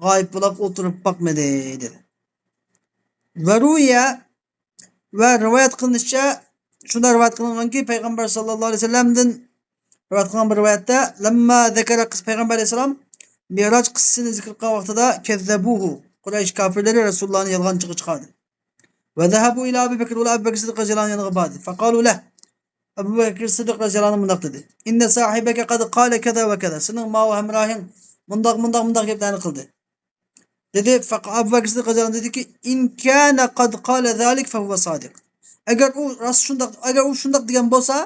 غايىب بولاپ ئولتۇرۇپ باقمىدى، دېدى. ۋە رۇۋىيە، ۋە رىۋايەت قىلىنىشىچە، شۇنداق رىۋايەت قىلىنغانكى، پەيغەمبەر ساللاللاھۇ ئەلەيھى ۋەسەللەمدىن رىۋايەت قىلىنغان بىر رىۋايەتتە، لەمما زەكەرە قىس-، پەيغەمبەر ئەلەيھىسسالام مىئراج قىسسىسىنى زىكىر قىلغان ۋاقتىدا، كەززەبۇھۇ، قۇرەيش كاپىرلىرى رەسۇلۇللانى يالغانچىغا چىقاردى. ۋە زەھەبۇ ئىلە ئەبى بەكر، ئۇلار ئەبۇ بەكر سىددىق رەزىياللاھۇنىڭ يېنىغا باردى. فەقالۇ لەھ، ئەبۇ بەكر سىددىق رەزىياللاھۇ ئەنھۇ مۇنداق دېدى. ئىننە ساھىبەكە قەد قالە كەزا ۋە كەزا. سېنىڭ ماۋۇ ھەمراھىڭ مۇنداق، مۇنداق، مۇنداق گەپلەرنى قىلدى. دېدى، فەق-، ئەبۇ بەكر سىددىق رەزىياللاھۇ ئەنھۇ دېدىكى، ئىن كانە قەد قالە زالىك فەھۇۋە سادىق. ئەگەر ئۇ راست شۇنداق، ئەگەر ئۇ شۇنداق دېگەن بولسا،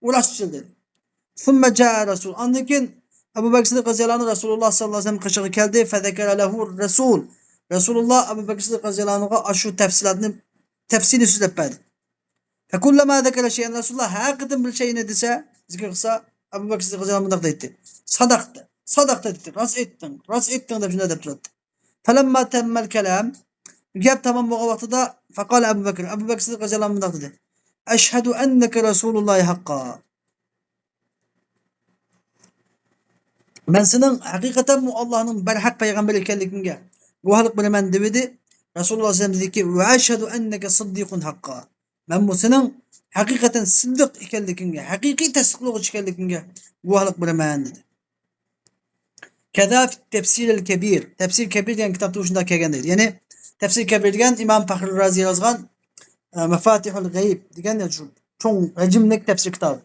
ئۇ راستچىل دېدى. ثم جاء رسول. ئاندىن كېيىن ئەبۇ بەكر سىددىق رەزىياللاھۇ ئەنھۇ رەسۇلۇللا ساللاللاھۇ ئەلەيھى ۋەسەللەم قېشىغا كەلدى. فذكر له الرسول. رەسۇلۇللا ئەبۇ بەكر سىددىق رەزىياللاھۇ ئەنھۇغا ئاشۇ تەپسىلاتنى تەپسىلىي سۆزلەپ بەردى. فكلما ذكر شيئا، رەسۇلۇللا ھەر قېتىم بىر شەيئىنى دېسە، زىكىر قىلسا، ئەبۇ بەكرى سىددىق رەزىياللاھۇ ئەنھۇ مۇنداق دەيتتى: «سەدەقتە، سەدەقتە» دەيتتى. «راست ئېيتتىڭ، راست ئېيتتىڭ» دەپ شۇنداق دەپ تۇراتتى. فەلەمما تەممەل كەلام، گەپ تامام بولغان ۋاقتىدا، فەقالە ئەبۇ بەكرى، ئەبۇ بەكرى سىددىق رەزىياللاھۇ ئەنھۇ مۇنداق دېدى: «ئەشھەدۇ ئەننەكە رەسۇلۇللاھى ھەققا.» «مەن سېنىڭ ھەقىقەتەنمۇ ئاللاھنىڭ بەرھەق پەيغەمبىرى ئىكەنلىكىڭگە گۇۋاھلىق بېرىمەن» دېدى. رەسۇلۇللاھ سەللەللاھۇ ئەلەيھى ۋەسەللەم دېدىكى: «ۋە ئەشھەدۇ ئەننەكە سىددىقۇن ھەققا.» مەنمۇ سېنىڭ ھەقىقەتەن سىددىق ئىكەنلىكىڭگە، ھەقىقىي تەستىقلىغۇچى ئىكەنلىكىڭگە گۇۋاھلىق بېرىمەن دېدى. كەزا فىت تەفسىرىل كەبىر. تەفسىر كەبىر دېگەن كىتابتا شۇنداق كەلگەن دەيدۇ. يەنى تەفسىر كەبىر دېگەن ئىمام پەخرى رازى يازغان، ئە، مەفاتىھۇل غەيب دېگەن شۇ چوڭ ھەجىملىك تەپسىر كىتابى.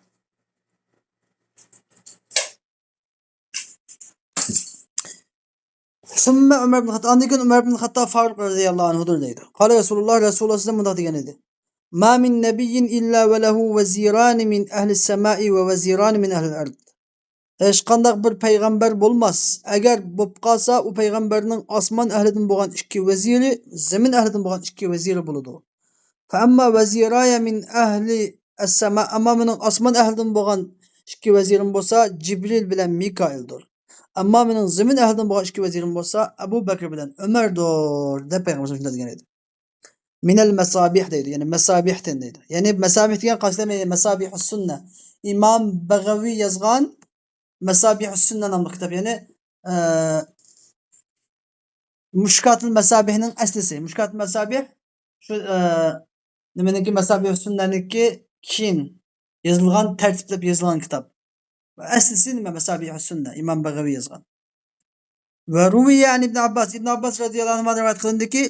ثم عمر بن الخطاب، ئاندىن كېيىن ئۆمەر ئىبن خەتتاب فاروق رەزىياللاھۇ ئەنھۇدۇر دەيدۇ. قال رسول الله، رەسۇلۇللاھ سەللەللاھۇ ئەلەيھى ۋەسەللەم مۇنداق دېگەن ئىدى: ما من نبي إلا وله وزيران من أهل السماء ووزيران من أهل الأرض. ھېچقانداق بىر پەيغەمبەر بولماس، ئەگەر بولۇپ قالسا، ئۇ پەيغەمبەرنىڭ ئاسمان ئەھلىدىن بولغان ئىككى ۋەزىرى، زېمىن ئەھلىدىن بولغان ئىككى ۋەزىرى بولىدۇ. فأما وزيراي من أهل السماء، ئەمما مېنىڭ ئاسمان ئەھلىدىن بولغان ئىككى ۋەزىرىم بولسا جىبرىل بىلەن مىكائىلدۇر. ئەمما مېنىڭ زېمىن ئەھلىدىن بولغان ئىككى ۋەزىرىم بولسا ئەبۇ بەكرى بىلەن ئۆمەردۇر، دەپ پەيغەمبەر شۇنداق دېگەن ئىدى. مىنەل مەسابىھ دەيدۇ، يەنى مەسابىھتىن دەيدۇ. يەنى مەسابىھ دېگەن قايسى دەيدۇ؟ مەسابىھۇس سۈننە. ئىمام بەغەۋى يازغان مەسابىھۇس سۈننە ناملىق كىتاب، يەنى، ئە، مۇشكاتۇل مەسابىھنىڭ ئەسلىسى. مۇشكاتۇل مەسابىھ شۇ، ئە، نېمىنىڭكى، مەسابىھۇس سۈننەنىڭكى كېيىن يېزىلغان، تەرتىپلەپ يېزىلغان كىتاب. ئەسلىسى نېمە؟ مەسابىھۇس سۈننە، ئىمام بەغەۋى يازغان. ۋە رۇۋىيە ئەن ئىبن ئابباس، ئىبن ئابباس رەزىياللاھۇ ئەنھۇمادىن رىۋايەت قىلىندىكى،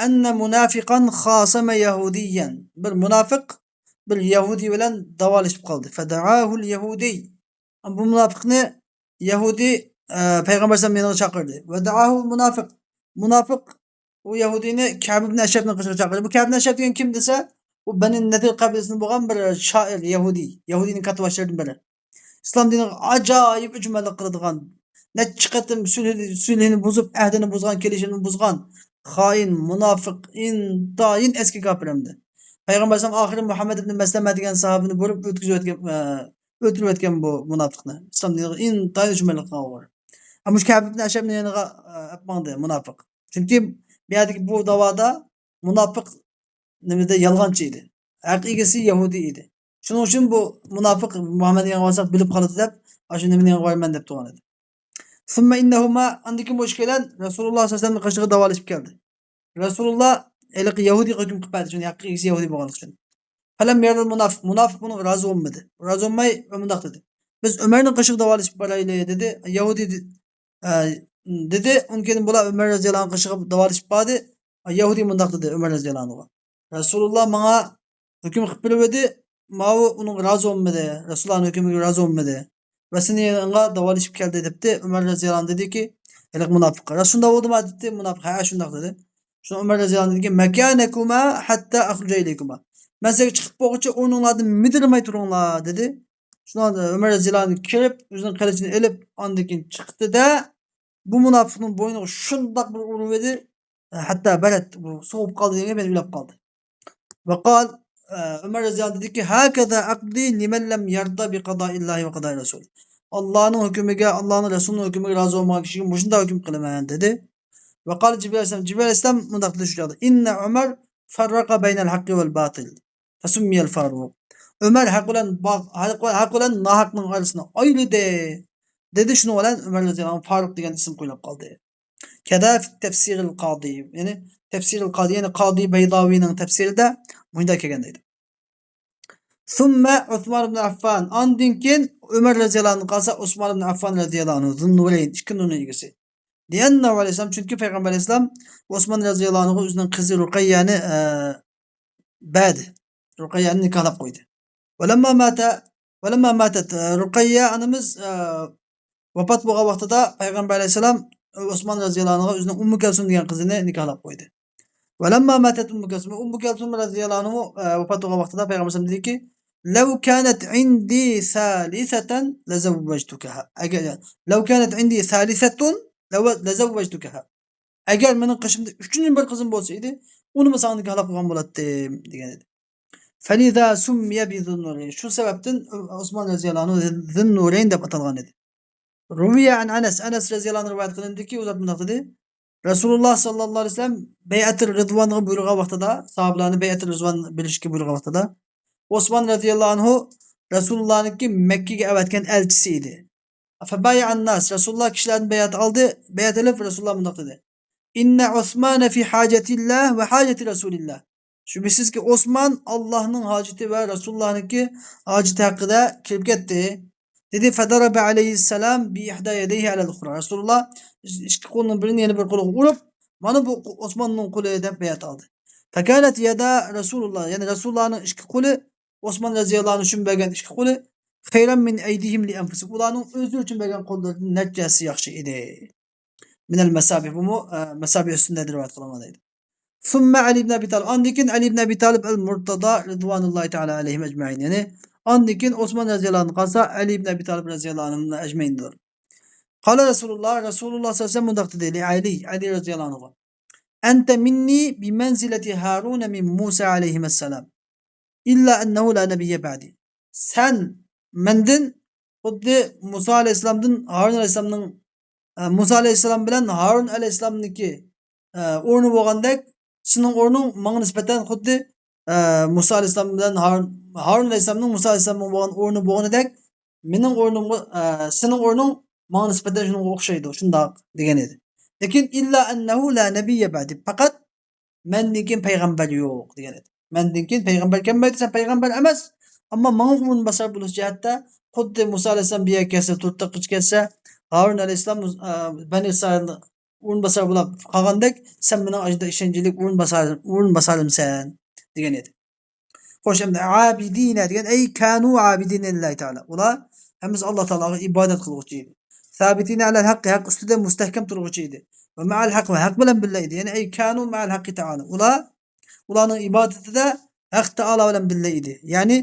ئەننە مۇنافىقەن خاسەمە يەھۇدىيەن، بىر مۇنافىق بىر يەھۇدىي بىلەن داۋالىشىپ قالدى. فەدەئاھۇل يەھۇدىي، بۇ مۇنافىقنى يەھۇدىي، ئە، پەيغەمبەر ئەلەيھىسسالام يېنىغا چاقىردى. ۋەدەئاھۇل مۇنافىق، مۇنافىق ئۇ يەھۇدىينى كەب ئىبن ئەشرەفنىڭ قېشىغا چاقىردى. بۇ كەب ئىبن ئەشرەف دېگەن كىم دېسە، ئۇ بەنى نەزىر قەبىلىسىدىن بولغان بىر شائىر، يەھۇدىي، يەھۇدىينىڭ كاتتىباشلىرىدىن بىرى. ئىسلام دىنىغا ئاجايىپ ئۆچمەنلىك قىلىدىغان، نەچچە قېتىم سۈلھى، سۈلھىنى بۇزۇپ، ئەھدىنى بۇزغان، كېلىشىمنى بۇزغان خائىن، مۇناپىق، ئىنتايىن ئەسكى كاپىر ئەمدى. پەيغەمبەر ئەلەيھىسسالام ئاخىرى مۇھەممەد ئىبن مەسلەمە دېگەن ساھابىنى بۇرۇپ ئۆتكۈزۈۋەتكەن، ئە، ئۆلتۈرۈۋەتكەن بۇ مۇناپىقنى. ئىسلام دىنىغا ئىنتايىن ئۆچمەنلىك قىلغان ئۇ. ئەمما شۇ كەب ئىبن ئەشرەفنى يېنىغا، ئە، ئەپ ماڭدى مۇناپىق. چۈنكى بۇ يەردىكى بۇ داۋادا مۇناپىق نېمىدە يالغانچى ئىدى. ھەق ئىگىسى يەھۇدىي ئىدى. شۇنىڭ ئۈچۈن بۇ مۇناپىق مۇھەممەدنىڭ يېنىغا بارساق بىلىپ قالىدۇ دەپ، ئاشۇ نېمىنىڭ يېنىغا بارىمەن دەپ تۇرغان ئىدى. ثم إنهما، ئاندىن كېيىن بۇ ئىككىيلەن رەسۇلۇللاھ سەللەللاھۇ ئەلەيھى ۋەسەللەمنىڭ قېشىغا داۋالىشىپ كەلدى. رەسۇلۇللاھ ھېلىقى يەھۇدىيغا ھۆكۈم قىلىپ بەردى، چۈنكى ھەق ئىگىسى يەھۇدىي بولغانلىقى ئۈچۈن. فلم يرضى المنافق، مۇناپىق بۇنىڭغا رازى بولمىدى. رازى بولماي مۇنداق دېدى: بىز ئۆمەرنىڭ قېشىغا داۋالىشىپ بارايلى، دېدى. يەھۇدىي دې-، ئە، دېدى. ئۇنىڭ كېيىن بۇلار ئۆمەر رەزىياللاھۇ ئەنھۇنىڭ قېشىغا داۋالىشىپ باردى. يەھۇدىي مۇنداق دېدى ئۆمەر رەزىياللاھۇ ئەنھۇغا: رەسۇلۇللاھ ماڭا ھۆكۈم قىلىپ بېرىۋىدى، ماۋۇ ئۇنىڭغا رازى بولمىدى، رەسۇلۇللاھنىڭ ھۆكمىگە رازى بولمىدى. ۋە سېنىڭ يېنىڭغا داۋالىشىپ كەلدى، دەپتۇ. ئۆمەر رەزىياللاھۇ ئەنھۇ دېدىكى، ھېلىقى مۇناپىققا: راست شۇنداق بولدىما؟ دېدى. مۇناپىق: ھە، شۇنداق، دېدى. شۇڭا ئۆمەر رەزىياللاھۇ ئەنھۇ دېدىكى: مەكانەكۇما ھەتتا ئەخرۇجە ئىلەيكۇما، مەن سىلەرگە چىقىپ بولغۇچە ئورنۇڭلاردىن مىدىرلىماي تۇرۇڭلار، دېدى. شۇنىڭ ئۆمەر رەزىياللاھۇ ئەنھۇ كىرىپ، ئۆزىنىڭ قىلىچىنى ئېلىپ، ئاندىن كېيىن چىقتى-دە، بۇ مۇناپىقنىڭ بوينىغا شۇنداق بىر ئۇرۇۋىدى، ھەتتا بەرەت، بۇ سوۋۇپ قالدى دېگەن گەپ، يەنە ئۆلۈپ قالدى. ۋەقال، ئە، ئۆمەر رەزىياللاھۇ ئەنھۇ دېدىكى: ھەكەزا ئەقدى لىمەن لەم يەردا بىقەدائىللاھى ۋە قەدائىر رەسۇلى. ئاللانىڭ ھۆكمىگە، ئاللانىڭ رەسۇلىنىڭ ھۆكمىگە رازى بولمىغان كىشىگە مۇشۇنداق ھۆكۈم قىلىمەن، دېدى. ۋەقال جىبرىل ئەلەيھىسسالام، جىبرىل ئەلەيھىسسالام مۇنداق دېدى شۇ چاغدا: ئىننە ئۆمەر فەررەقە بەينەل ھەققى ۋەل باتىل. فسمي الفاروق. ئۆمەر ھەق بىلەن با-، ھەق، ھەق بىلەن ناھەقنىڭ ئارىسىنى ئايرىدى، دېدى. شۇنىڭ بىلەن ئۆمەر رەزىياللاھۇ ئەنھۇ فاروق دېگەن ئىسىم قويۇلۇپ قالدى. كەدا فى تەفسىرىل قادى، يەنى تەفسىرىل قادى، يەنى قادى بەيداۋىنىڭ تەپسىرىدە مۇنداق كەلگەن دەيدۇ. ثم عثمان بن عفان، ئاندىن كېيىن ئۆمەر رەزىياللاھۇ ئەنھۇدىن قالسا ئوسمان ئىبن ئەففان رەزىياللاھۇ ئەنھۇ، زۇننۇرەين، ئىككى نۇرنىڭ ئىگىسى. لأنه عليه السلام، چۈنكى پەيغەمبەر ئەلەيھىسسالام ئوسمان رەزىياللاھۇ ئەنھۇغا ئۆزىنىڭ قىزى رۇقەييەنى، ئە، بەردى. رۇقەييەنى نىكاھلاپ قويدى. ولما مات، ولما ماتت، ئە، رۇقەييە ئانىمىز، ئە، ۋاپات بولغان ۋاقتىدا پەيغەمبەر ئەلەيھىسسالام ئوسمان رەزىياللاھۇ ئەنھۇغا ئۆزىنىڭ ئۇممۇ كەلسۇم دېگەن قىزىنى نىكاھلاپ قويدى. ولما ماتت أم كلثوم، ئۇممۇ كەلسۇم رەزىياللاھۇ ئەنھۇ، ئە، ۋاپات بولغان ۋاقتىدا پەيغەمبەر ئەلەيھىسسالام دېدىكى: لو كانت عندي ثالثة لزوجتكها. ئەگەر، لو كانت عندي ثالثة لو-، لزوجتكها. ئەگەر مېنىڭ قېشىمدا ئۈچىنچى بىر قىزىم بولسا ئىدى، ئۇنىمۇ ساڭا نىكاھلاپ قويغان بولاتتىم، دېگەن ئىدى. فلذا سمي بذي النورين. شۇ سەۋەبتىن ئوسمان رەزىياللاھۇ ئەنھۇ زىننۇرەين دەپ ئاتالغان ئىدى. روي عن أنس، ئەنەس رەزىياللاھۇ ئەنھۇ رىۋايەت قىلىندىكى، ئۇ زات مۇنداق دېدى: رەسۇلۇللاھ ساللاللاھۇ ئەلەيھى ۋەسەللەم بەيئەتۇر رىدۋانغا بۇيرۇغان ۋاقتىدا، ساھابىلەرنى بەيئەتۇر رىدۋان بېرىشكە بۇيرۇغان ۋاقتىدا، ئوسمان رەزىياللاھۇ ئەنھۇ رەسۇلۇللاھنىڭكى مەككىگە ئەۋەتكەن ئەلچىسى ئىدى. فبايع الناس، رەسۇلۇللاھ كىشىلەردىن بەيئەت ئالدى، بەيئەت ئېلىپ رەسۇلۇللاھ مۇنداق دېدى: إن عثمان في حاجة الله وحاجة رسول الله. شۈبھىسىزكى، ئوسمان ئاللاھنىڭ ھاجىتى ۋە رەسۇلۇللاھنىڭكى ھاجىتى ھەققىدە كىرىپ كەتتى، دېدى. فضرب عليه السلام بإحدى يديه على الأخرى. رەسۇلۇللاھ ئىككى قولىنىڭ بىرىنى يەنە بىر قولىغا ئۇرۇپ، مانا بۇ ئوسماننىڭ قولى دەپ بەيئەت ئالدى. فكانت يدا رسول الله، يەنى رەسۇلۇللاھنىڭ ئىككى قولى، ئوسمان رەزىياللاھۇ ئەنھۇ شۇنى بەرگەن ئىككى قولى، خيرا من أيديهم لأنفسهم، ئۇلارنىڭ ئۆزلىرى ئۈچۈن بەرگەن قوللىرىدىن نەچچە ھەسسە ياخشى ئىدى. من المصابيح، بۇمۇ، ئە، مصابيح سۈننەدە رىۋايەت قىلىنغان ئىدى. ثم علي بن أبي طالب، ئاندىن كېيىن ئەلى ئىبن ئەبى تالىپ رىدۋانۇللاھى تەئالا ئەلەيھىم ئەجمەئىن، يەنى ئاندىن كېيىن ئوسمان رەزىياللاھۇ ئەنھۇدىن قالسا ئەلى ئىبن ئەبى تالىپ رەزىياللاھۇ ئەنھۇدىن ئەجمەئىندۇر. قال رسول الله، رەسۇلۇللاھ سەللەللاھۇ ئەلەيھى ۋەسەللەم مۇنداق دېدى، لعلي، ئەلى رەزىياللاھۇ ئەنھۇغا: أنت مني بمنزلة هارون من موسى عليهما السلام، إلا أنه لا نبي بعدي. سەن مەندىن خۇددى مۇسا ئەلەيھىسسالامدىن ھارۇن ئەلەيھىسسالامنىڭ، ئە، مۇسا ئەلەيھىسسالام بىلەن ھارۇن ئەلەيھىسسالامنىڭكى، ئە، ئورنى بولغاندەك، سېنىڭ ئورنۇڭ ماڭا نىسبەتەن خۇددى، ئە، مۇسا ئەلەيھىسسالام بىلەن ھارۇن، ھارۇن ئەلەيھىسسالامنىڭ مۇسا ئەلەيھىسسالامغا بولغان ئورنى بولغىنىدەك، مېنىڭ ئورنۇمغا، ئە، سېنىڭ ئورنۇڭ ماڭا نىسبەتەن شۇنىڭغا ئوخشايدۇ، شۇنداق دېگەن ئىدى. لېكىن، إلا أنه لا نبي بعدي، پەقەت مەندىن كېيىن پەيغەمبەر يوق دېگەن ئىدى. مەندىن كېيىن پەيغەمبەر كەلمەيدۇ، سەن پەيغەمبەر ئەمەس. ئەمما ماڭا ئورۇنباسار بولۇش جەھەتتە خۇددى مۇسا ئەلەيھىسسالام بۇ يەرگە كەلسە، تۇرتاققىچە كەلسە، ھارۇن ئەلەيھىسسالام، ئە، بەنى ئىسرائىلنىڭ ئورۇنباسارى بولۇپ قالغاندەك، سەن مېنىڭ ئاشۇنداق ئىشەنچلىك ئورۇنباسار-، ئورۇنباسارىمسەن دېگەن ئىدى. خوش، ئەمدى عابدين دېگەن، أي كانوا عابدين لله تعالى. ئۇلار ھەممىسى ئاللا تائالاغا ئىبادەت قىلغۇچى ئىدى. ثابتين على الحق، ھەق ئۈستىدە مۇستەھكەم تۇرغۇچى ئىدى. ومع الحق، ۋە ھەق بىلەن بىللە ئىدى. يەنى أي كانوا مع الحق تعالى. ئۇلار، ئۇلارنىڭ ئىبادىتىدە ھەق تائالا بىلەن بىللە ئىدى. يەنى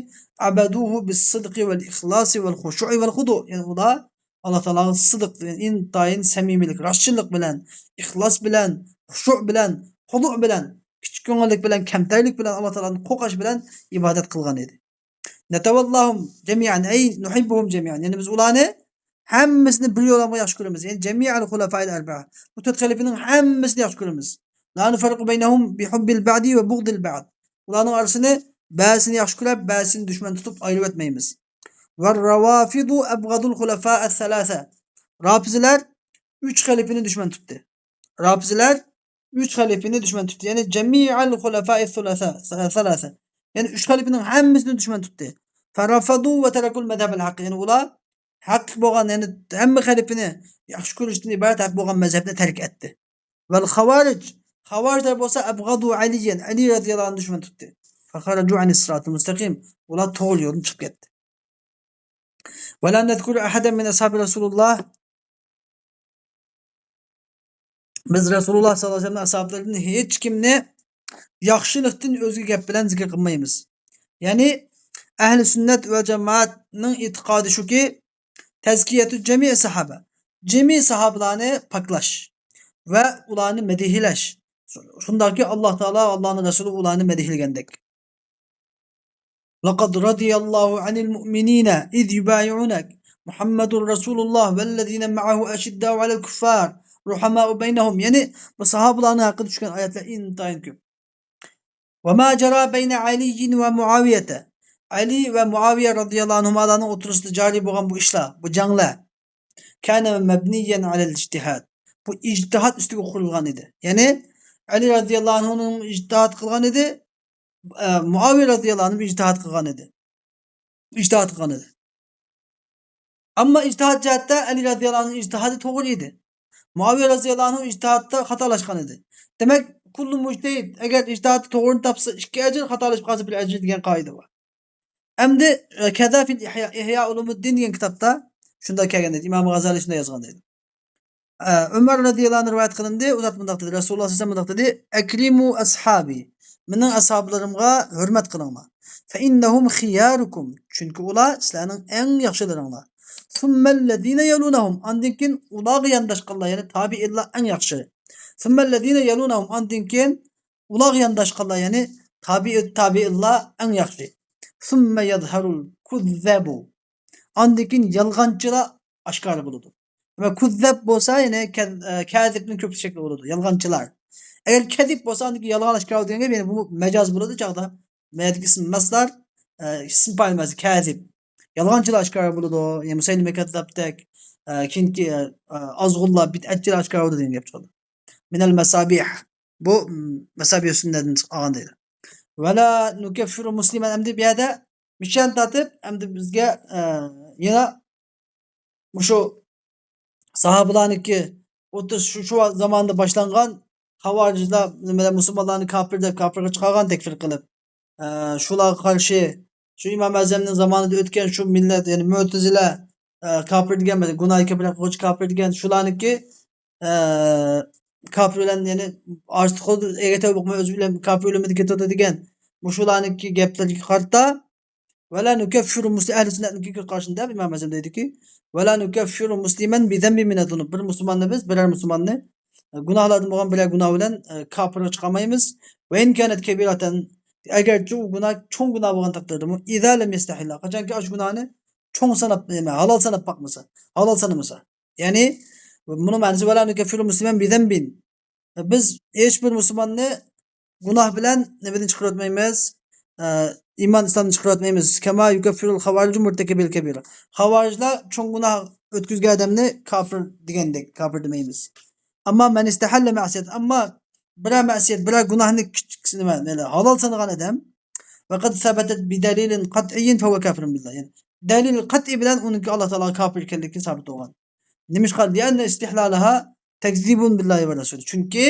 عبدوه بالصدق والإخلاص والخشوع والخضوع. يەنى ئۇلار ئاللا تائالاغا سىدىق، ئىنتايىن سەمىمىيلىك، راستچىللىق بىلەن، ئىخلاس بىلەن، خۇشۇ بىلەن، خۇدۇ بىلەن، كىچىك كۆڭۈللۈك بىلەن، كەمتەرلىك بىلەن، ئاللا تائالادىن قورقۇش بىلەن ئىبادەت قىلغان ئىدى. نتولاهم جميعا، أي نحبهم جميعا. يەنى بىز ئۇلارنى ھەممىسىنى بىر يولامغا ياخشى كۆرىمىز. يەنى جميع الخلفاء الأربعة. بۇ تۆت خەلىپىنىڭ ھەممىسىنى ياخشى كۆرىمىز. لا نفرق بينهم بحب البعض وبغض البعض. ئۇلارنىڭ ئارىسىنى بەزىسىنى ياخشى كۆرۈپ، بەزىسىنى دۈشمەن تۇتۇپ ئايرىۋەتمەيمىز. والروافض أبغض الخلفاء الثلاثة. رافىزلار ئۈچ خەلىپىنى دۈشمەن تۇتتى. رافىزلار ئۈچ خەلىپىنى دۈشمەن تۇتتى. يەنى جميع الخلفاء الثلاثة، ثلاثة. يەنى ئۈچ خەلىپىنىڭ ھەممىسىنى دۈشمەن تۇتتى. فرفضوا وتركوا المذهب الحق. يەنى ئۇلار ھەق بولغان، يەنى ھەممە خەلىپىنى ياخشى كۆرۈشتىن ئىبارەت ھەق بولغان مەزھەپنى تەرك ئەتتى. والخوارج، خاۋارىجلار بولسا أبغضوا عليا، ئەلى رەزىياللاھۇ ئەنھۇنى دۈشمەن تۇتتى. فخرجوا عن الصراط المستقيم، ئۇلار توغرا يولدىن چىقىپ كەتتى. ولا نذكر أحدا من أصحاب رسول الله. بىز رەسۇلۇللاھ سەللەللاھۇ ئەلەيھى ۋەسەللەمنىڭ ئەسھابلىرىدىن ھېچكىمنى ياخشىلىقتىن ئۆزگە گەپ بىلەن زىكىر قىلمايمىز. يەنى ئەھلى سۈننەت ۋەل جامائەتنىڭ ئېتىقادى شۇكى، تەزكىيەتۇ جەمىئى ساھابە، جىمى ساھابىلارنى پاكلاش ۋە ئۇلارنى مەدھىيەلەش. شۇنداقكى، ئاللا تائالا، ئاللانىڭ رەسۇلى ئۇلارنى مەدھىيەلىگەندەك. لقد رضي الله عن المؤمنين إذ يبايعونك محمد رسول الله والذين معه أشداء على الكفار رحماء بينهم. يەنى بۇ ساھابىلارنىڭ ھەققىدە چۈشكەن ئايەتلەر ئىنتايىن كۆپ. وما جرى بين علي ومعاوية، ئەلى ۋە مۇئاۋىيە رەزىياللاھۇ ئەنھۇمالارنىڭ ئوتتۇرىسىدا جارى بولغان بۇ ئىشلار، بۇ جەڭلەر، كان مبنيا على الاجتهاد، بۇ ئىجتىھاد ئۈستىگە قۇرۇلغان ئىدى. يەنى ئەلى رەزىياللاھۇ ئەنھۇ ئىجتىھاد قىلغان ئىدى، ئە، مۇئاۋىيە رەزىياللاھۇ ئەنھۇ ئىجتىھاد قىلغان ئىدى. ئىجتىھاد قىلغان ئىدى. ئەمما ئىجتىھاد جەھەتتە ئەلى رەزىياللاھۇ ئەنھۇنىڭ ئىجتىھادى توغرا ئىدى. مۇئاۋىيە رەزىياللاھۇ ئەنھۇ ئىجتىھادتا خاتالاشقان ئىدى. دېمەك، كۇللۇ مۇجتەھىد، ئەگەر ئىجتىھادتا توغرىنى تاپسا، ئىككى ئەجىر، خاتالىشىپ قالسا، بىر ئەجىر دېگەن قائىدە بار. ئەمدى، ئە، كەزا فىل ئىھيا، ئىھيا ئۇلۇمۇددىن دېگەن كىتابتا شۇنداق كەلگەن ئىدى. ئىمام غازالى شۇنداق يازغان ئىدى. ئە، ئۆمەر رەزىياللاھۇ ئەنھۇدىن رىۋايەت قىلىندى، ئۇ زات مۇنداق دېدى، رەسۇلۇللاھ سەللەللاھۇ ئەلەيھى ۋەسەللەم مۇنداق دېدى، «ئەكرىمۇ ئەسھابى، مېنىڭ ئەسھابلىرىمغا ھۆرمەت قىلىڭلار. فەئىننەھۇم خىيارۇكۇم، چۈنكى ئۇلار سىلەرنىڭ ئەڭ ياخشىلىرىڭلار. ثم الذين يلونهم، ئاندىن كېيىن ئۇلارغا يانداشقانلار، يەنى تابىئىنلار ئەڭ ياخشى. ثم الذين يلونهم، ئاندىن كېيىن ئۇلارغا يانداشقانلار، يەنى تابىئۇت تابىئىنلار ئەڭ ياخشى. ثم يظهر الكذاب. ئاندىن كېيىن يالغانچىلار ئاشكارا بولىدۇ. ۋە كۇززاب بولسا، يەنى كە-، ئە، كازىبنىڭ كۆپلۈك شەكلى بولىدۇ، يالغانچىلار. ئەگەر كەزىب بولسا، ئاندىن كېيىن يالغان ئاشكارا بولىدۇ دېگەن گەپ، يەنى بۇ مەجاز بولىدۇ چاغدا. مەيەدىكى ئىسم مەسدەر، ئە، ئىسم پائىل مەسدەر، كازىب. يالغانچىلار ئاشكارا بولىدۇ. يەنى مۇسەيلىمە كەززابتەك، ئە، كېيىنكى، ئە، ئازغۇنلار، بىدئەتچىلەر ئاشكارا بولىدۇ دېگەن گەپ چىقىدۇ. مىنەل مەسابىھ. بۇ، م، مەسابىھ سۈننەدىن ئالغان دەيدۇ. ۋەلا نۇكەففىرۇ مۇسلىمەن، ئەمدى بۇ يەردە مىشەن تارتىپ، ئەمدى بىزگە، ئە، يەنە مۇشۇ ساھابىلارنىڭكى ئوتتۇز شۇ، شۇ زاماندا باشلانغان خاۋارىجلار نېمىلەر مۇسۇلمانلارنى كاپىر دەپ كاپىرغا چىقارغان تەكفىر قىلىپ، ئە، شۇلارغا قارشى شۇ ئىمام ئەزەمنىڭ زامانىدا ئۆتكەن شۇ مىللەت، يەنى مۆتىزىلە، ئە، كاپىر دېگەن، گۇناھى كەبىرە قىلغۇچى كاپىر دېگەن شۇلارنىڭكى، ئە، كاپىر بىلەن، يەنى ئارتۇق ئەگەر تەۋبە قىلماي ئۆزى بىلەن كاپىر ئۆلۈمىدە كېتىدۇ دېگەن مۇشۇلارنىڭكى گەپلىرىگە قارىتا، ۋەلا نۇكەففىرۇ مۇسلىم، ئەھلى سۈننەتنىڭكى قارىشىدا ئىمام ئەزەم دەيدۇكى، ۋەلا نۇكەففىرۇ مۇسلىمەن بىزەنبى مىنەز زۇنۇب. بىر مۇسۇلماننى بىز، بىرەر مۇسۇلماننى، ئە، گۇناھلاردىن بولغان بىرەر گۇناھ بىلەن، ئە، كاپىرغا چىقارمايمىز. ۋە ئىن كانەت كەبىرەتەن، ئەگەرچە ئۇ گۇناھ چوڭ گۇناھ بولغان تەقدىردىمۇ، ئىزا لەم يەستەھىللا، قاچانكى ئاشۇ گۇناھنى چوڭ ساناپ، نېمە، ھالال ساناپ باقمىسا، ھالال سانىمىسا. يەنى، بۇنىڭ مەنىسى، ۋەلا نۇكەففىرۇ مۇسلىمەن بىزەنبىن. بىز ھېچ بىر مۇسۇلماننى گۇناھ بىلەن نېمىدىن چىقىرىۋەتمەيمىز؟ ئە، ئىمان ئىسلامدىن چىقىرىۋەتمەيمىز. كەما يۇكەففىرۇل خاۋارىجۇ مۇرتەكىبىل كەبىرە. خاۋارىجلار چوڭ گۇناھ ئۆتكۈزگەن ئادەمنى كاپىر دېگەندەك، كاپىر دېمەيمىز. ئەمما مەن ئىستەھەللە مەسىيەت، ئەمما بىرەر مەسىيەت، بىرەر گۇناھنى كىچىك، نېمە، نېمە، ھالال سانىغان ئادەم، ۋەقەد سەبەتەت بىدەلىلىن قەتئىيين فەھۇۋە كافىرۇن بىللا. يەنى دەلىل قەتئىي بىلەن ئۇنىڭكى ئاللا تائالاغا كاپىر ئىكەنلىكى سابىت بولغان. نېمىشقا؟ لىئەننە ئىستىھلالىھا تەكزىبۇن بىللاھى ۋە رەسۇلى. چۈنكى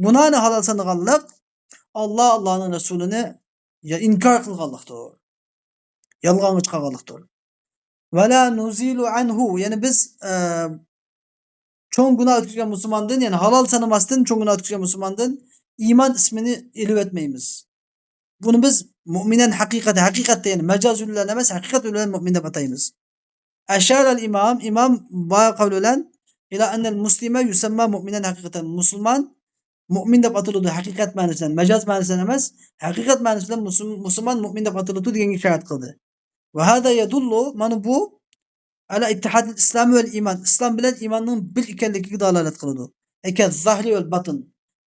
گۇناھنى ھالال سانىغانلىق ئاللا، ئاللانىڭ رەسۇلىنى يا ئىنكار قىلغانلىقتۇر. يالغانغا چىقارغانلىقتۇر. ۋەلا نۇزىلۇ ئەنھۇ، يەنى بىز، ئە، چوڭ گۇناھ ئۆتكۈزگەن مۇسۇلماندىن، يەنى ھالال سانىماستىن چوڭ گۇناھ ئۆتكۈزگەن مۇسۇلماندىن ئىمان ئىسمىنى ئېلىۋەتمەيمىز. بۇنى بىز مۇئمىنەن ھەقىقەتەن، ھەقىقەتتە، يەنى مەجازى بىلەن ئەمەس، ھەقىقەت بىلەن مۇئمىن دەپ ئاتايمىز. ئەشارەل ئىمام، ئىمام بۇ قەۋلى بىلەن، ئىلا ئەننەل مۇسلىمە يۇسەمما مۇئمىنەن ھەقىقەتەن، مۇسۇلمان مۇئمىن دەپ ئاتىلىدۇ، ھەقىقەت مەنىسى بىلەن، مەجاز مەنىسى بىلەن ئەمەس، ھەقىقەت مەنىسى بىلەن مۇسۇل-، مۇسۇلمان مۇئمىن دەپ ئاتىلىدۇ دېگەنگە ئىشارەت قىلدى. ۋە ھازا يەدۇللۇ، مانا بۇ، ئەلا ئىتتىھادىل ئىسلام ۋەل ئىمان، ئىسلام بىلەن ئىماننىڭ بىر ئىكەنلىكىگە دالالەت قىلىدۇ. ئەكەز زاھرى ۋەل باتىن.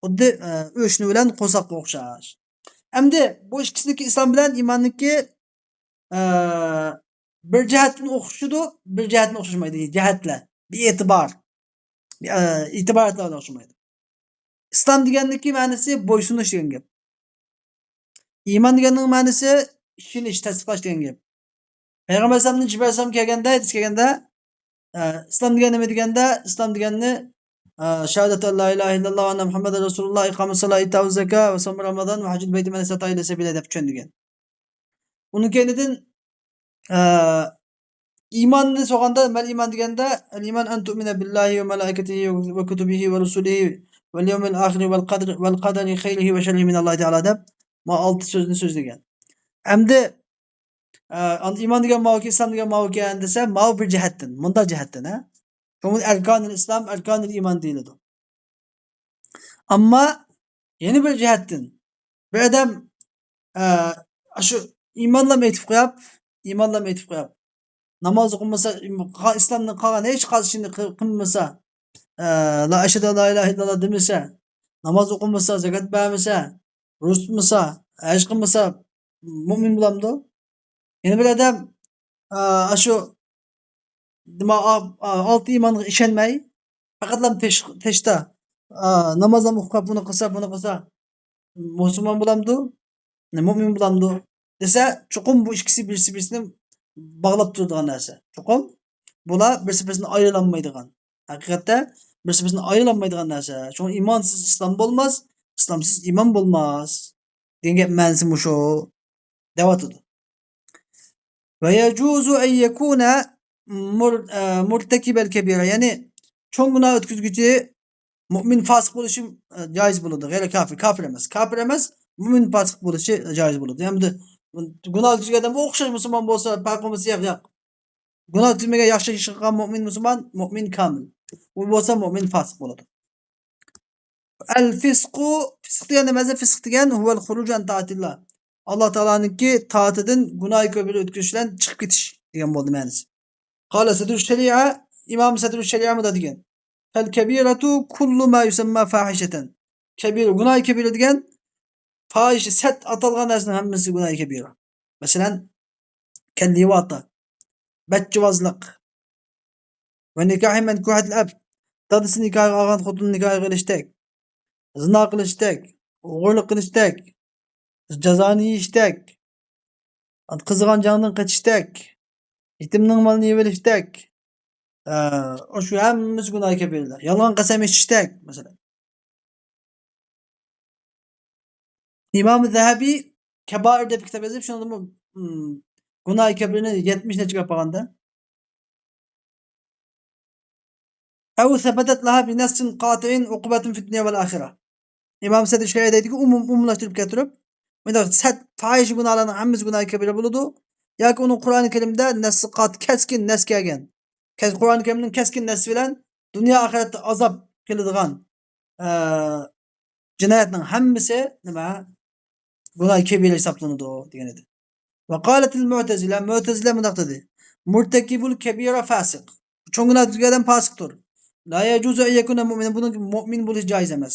خۇددى، ئە، ئۆشنە بىلەن قورساققا ئوخشاش. ئەمدى بۇ ئىككىسىنىڭكى، ئىسلام بىلەن ئىماننىڭكى، ئە، بىر جەھەتتىن ئوخشىشىدۇ، بىر جەھەتتىن ئوخشاشمايدۇ. جەھەتلەر، بىئېتىبار. ئە، ئېتىبار ئەھۋالى ئوخشىمايدۇ. ئىسلام دېگەننىڭكى مەنىسى بويسۇنۇش دېگەن گەپ. ئىمان دېگەننىڭ مەنىسى ئىشىنىش، تەستىقلاش دېگەن گەپ. پەيغەمبەر ئەلەيھىسسالامنى جىبرىئىل ئەلەيھىسسالام كەلگەندە، ھەدىس كەلگەندە، ئە، ئىسلام دېگەن نېمە دېگەندە، ئىسلام دېگەننى، ئە، شاھادەتۇ ئەللا ئىلاھە ئىللاللا ۋە ئەننە مۇھەممەدەن رەسۇلۇللا، ئىقامۇس سالا، ئىتائۇز زاكا ۋە سومۇ رامازان ۋە ھەججۇل بەيتى مەن ئىستەتائە ئىلەيھى سەبىلە دەپ چۈشەندۈرگەن. ئۇنىڭ كەينىدىن، ئە، ئىماننى سورىغاندا، مەل ئىمان دېگەندە، ئەل ئىمان ئەن تۇئمىنە بىللاھى ۋە مەلائىكەتىھى ۋە كۇتۇبىھى ۋە رۇسۇلىھى ۋەل يەۋمىل ئاخىرى ۋەل قەدر، ۋەل قەدەرى خەيرىھى ۋە شەررىھى مىنەللاھى تەئالا دەپ، ما ئالتە سۆزنى سۆزلىگەن. ئەمدى، ئە، ئان-، ئىمان دېگەن ماۋۇكەن، ئىسلام دېگەن ماۋۇكەن دېسە، ماۋۇ بىر جەھەتتىن، مۇنداق جەھەتتىن، ھە؟ شۇڭا ئەركانىل ئىسلام، ئەركانىل ئىمان دېيىلىدۇ. ئەمما يەنە بىر جەھەتتىن، بىر ئادەم، ئە، ئاشۇ ئىمانلام ئېيتىپ قوياپ، ئىمانلام ئېيتىپ قوياپ، ناماز ئوقۇمىسا، قا-، ئىسلامنىڭ قالغان ھېچ قايسى ئىشىنى قىل-، قىلمىسا، ئە، لا ئەشھەدۇ لا ئىلاھە ئىللاللا دېمىسە، ناماز ئوقۇمىسا، زاكات بەرمىسە، روزا تۇتمىسا، ھەج قىلمىسا، مۇئمىن بولامدۇ؟ يەنە بىر ئادەم، ئا، ئاشۇ، دېمە-، ئا، ئا، ئالتە ئىمانغا ئىشەنمەي، پەقەتلا تېش-، تېشتا، ئا، نامازلارنى ئوقۇپ، بۇنى قىلسا، بۇنى قىلسا، مۇسۇلمان بولامدۇ؟ مۇئمىن بولامدۇ؟ دېسە، چوقۇم بۇ ئىككىسى بىرسى بىرسىنى باغلاپ تۇرىدىغان نەرسە. چوقۇم بۇلار بىرسى بىرسىدىن ئايرىلالمايدىغان. ھەقىقەتتە بىرسى بىرسىدىن ئايرىلالمايدىغان نەرسە. شۇڭا ئىمانسىز ئىسلام بولماس، ئىسلامسىز ئىمان بولماس دېگەن گەپ مەنىسى مۇشۇ دەۋاتىدۇ. ۋە يەجۇزۇ ئەن يەكۇنە مۇر-، ئە، مۇرتەكىبەل كەبىرە. يەنى چوڭ گۇناھ ئۆتكۈزگۈچى مۇئمىن پاسىق بولۇشى، ئە، جائىز بولىدۇ. غەيرى كافىر، كافىر ئەمەس. كافىر ئەمەس، مۇئمىن پاسىق بولۇشى جائىز بولىدۇ. يەنى بۇ گۇناھ ئۆتكۈزگەن ئادەم ئوخشاش مۇسۇلمان بولسا پەرق بولمىسا ياق، ياق. گۇناھ ئۆتكۈزمىگەن ياخشى ئىش قىلغان مۇئمىن مۇسۇلمان، مۇئمىن كامىل. ئۇ بولسا مۇئمىن پاسىق بولىدۇ. ئەل فىسقۇ، فىسق دېگەن نېمە؟ فىسق دېگەن ھۇۋەل خۇرۇج ئەن تائەتىللا. ئاللا تائالانىڭكى تائىتىدىن گۇناھى كەبىرە ئۆتكۈزۈش بىلەن چىقىپ كېتىش دېگەن بولدى مەنىسى. قال سەدرۇ شەرىئە، ئىمام سەدرۇ شەرىئە مۇنداق دېگەن: فەل كەبىرەتۇ كۇللۇ ما يۇسەمما فاھىشەتەن. كەبىرە، گۇناھى كەبىرە دېگەن پاھىشە، سەت ئاتالغان نەرسىنىڭ ھەممىسى گۇناھى كەبىرە. مەسىلەن، كەللىۋاتا، بەتجۇۋازلىق، ۋە نىكاھى مەنكۇھەتىل ئەب، دادىسى نىكاھىغا ئالغان خوتۇننى نىكاھىغا ئېلىشتەك، زىنا قىلىشتەك، ئوغرىلىق قىلىشتەك، جازانى يېيىشتەك، قىزىغان جەڭدىن قېچىشتەك، يېتىمنىڭ مالىنى يېۋېلىشتەك، ئە، شۇ ھەممىسى گۇناھى كەبىرىلەر. يالغان قەسەم ئىچىشتەك، مەسىلەن. ئىمام زەھەبى كەبائىر دەپ كىتاب يېزىپ، شۇنىڭدىمۇ، ئىم، گۇناھى كەبىرىنى يەتمىش نەچچە كىتاب قىلغاندا. ئەۋ سەبەتەت لەھا بىنەسسىن قاتىئىن ئوقۇبەتۇن فىددۇنيا ۋەل ئاخىرە. ئىمام سەدرۇ شەرىئە دەيدىكى، ئومۇم-، ئومۇملاشتۇرۇپ كەلتۈرۈپ، مۇنداق سەت، پاھىشە گۇناھلارنىڭ ھەممىسى گۇناھى كەبىرە بولىدۇ. ياكى ئۇنىڭ قۇرئانى كەرىمدە نەسسى قات-، كەسكىن نەس كەلگەن. كەس-، قۇرئانى كەرىمنىڭ كەسكىن نەسسى بىلەن دۇنيا ئاخىرەتتە ئازاب كېلىدىغان، ئە، جىنايەتنىڭ ھەممىسى نېمە؟ گۇناھى كەبىرە ھېسابلىنىدۇ دېگەن ئىدى. ۋە قالەتىل مۇئتەزىلە، مۇئتەزىلە مۇنداق دېدى: مۇرتەكىبۇل كەبىرە فاسىق. چوڭ گۇناھ ئۆتكۈزگەن ئادەم پاسىقتۇر. لا يەجۇزۇ ئەن يەكۇنە مۇئمىنەن، بۇنىڭ مۇئمىن بولۇشى جائىز ئەمەس.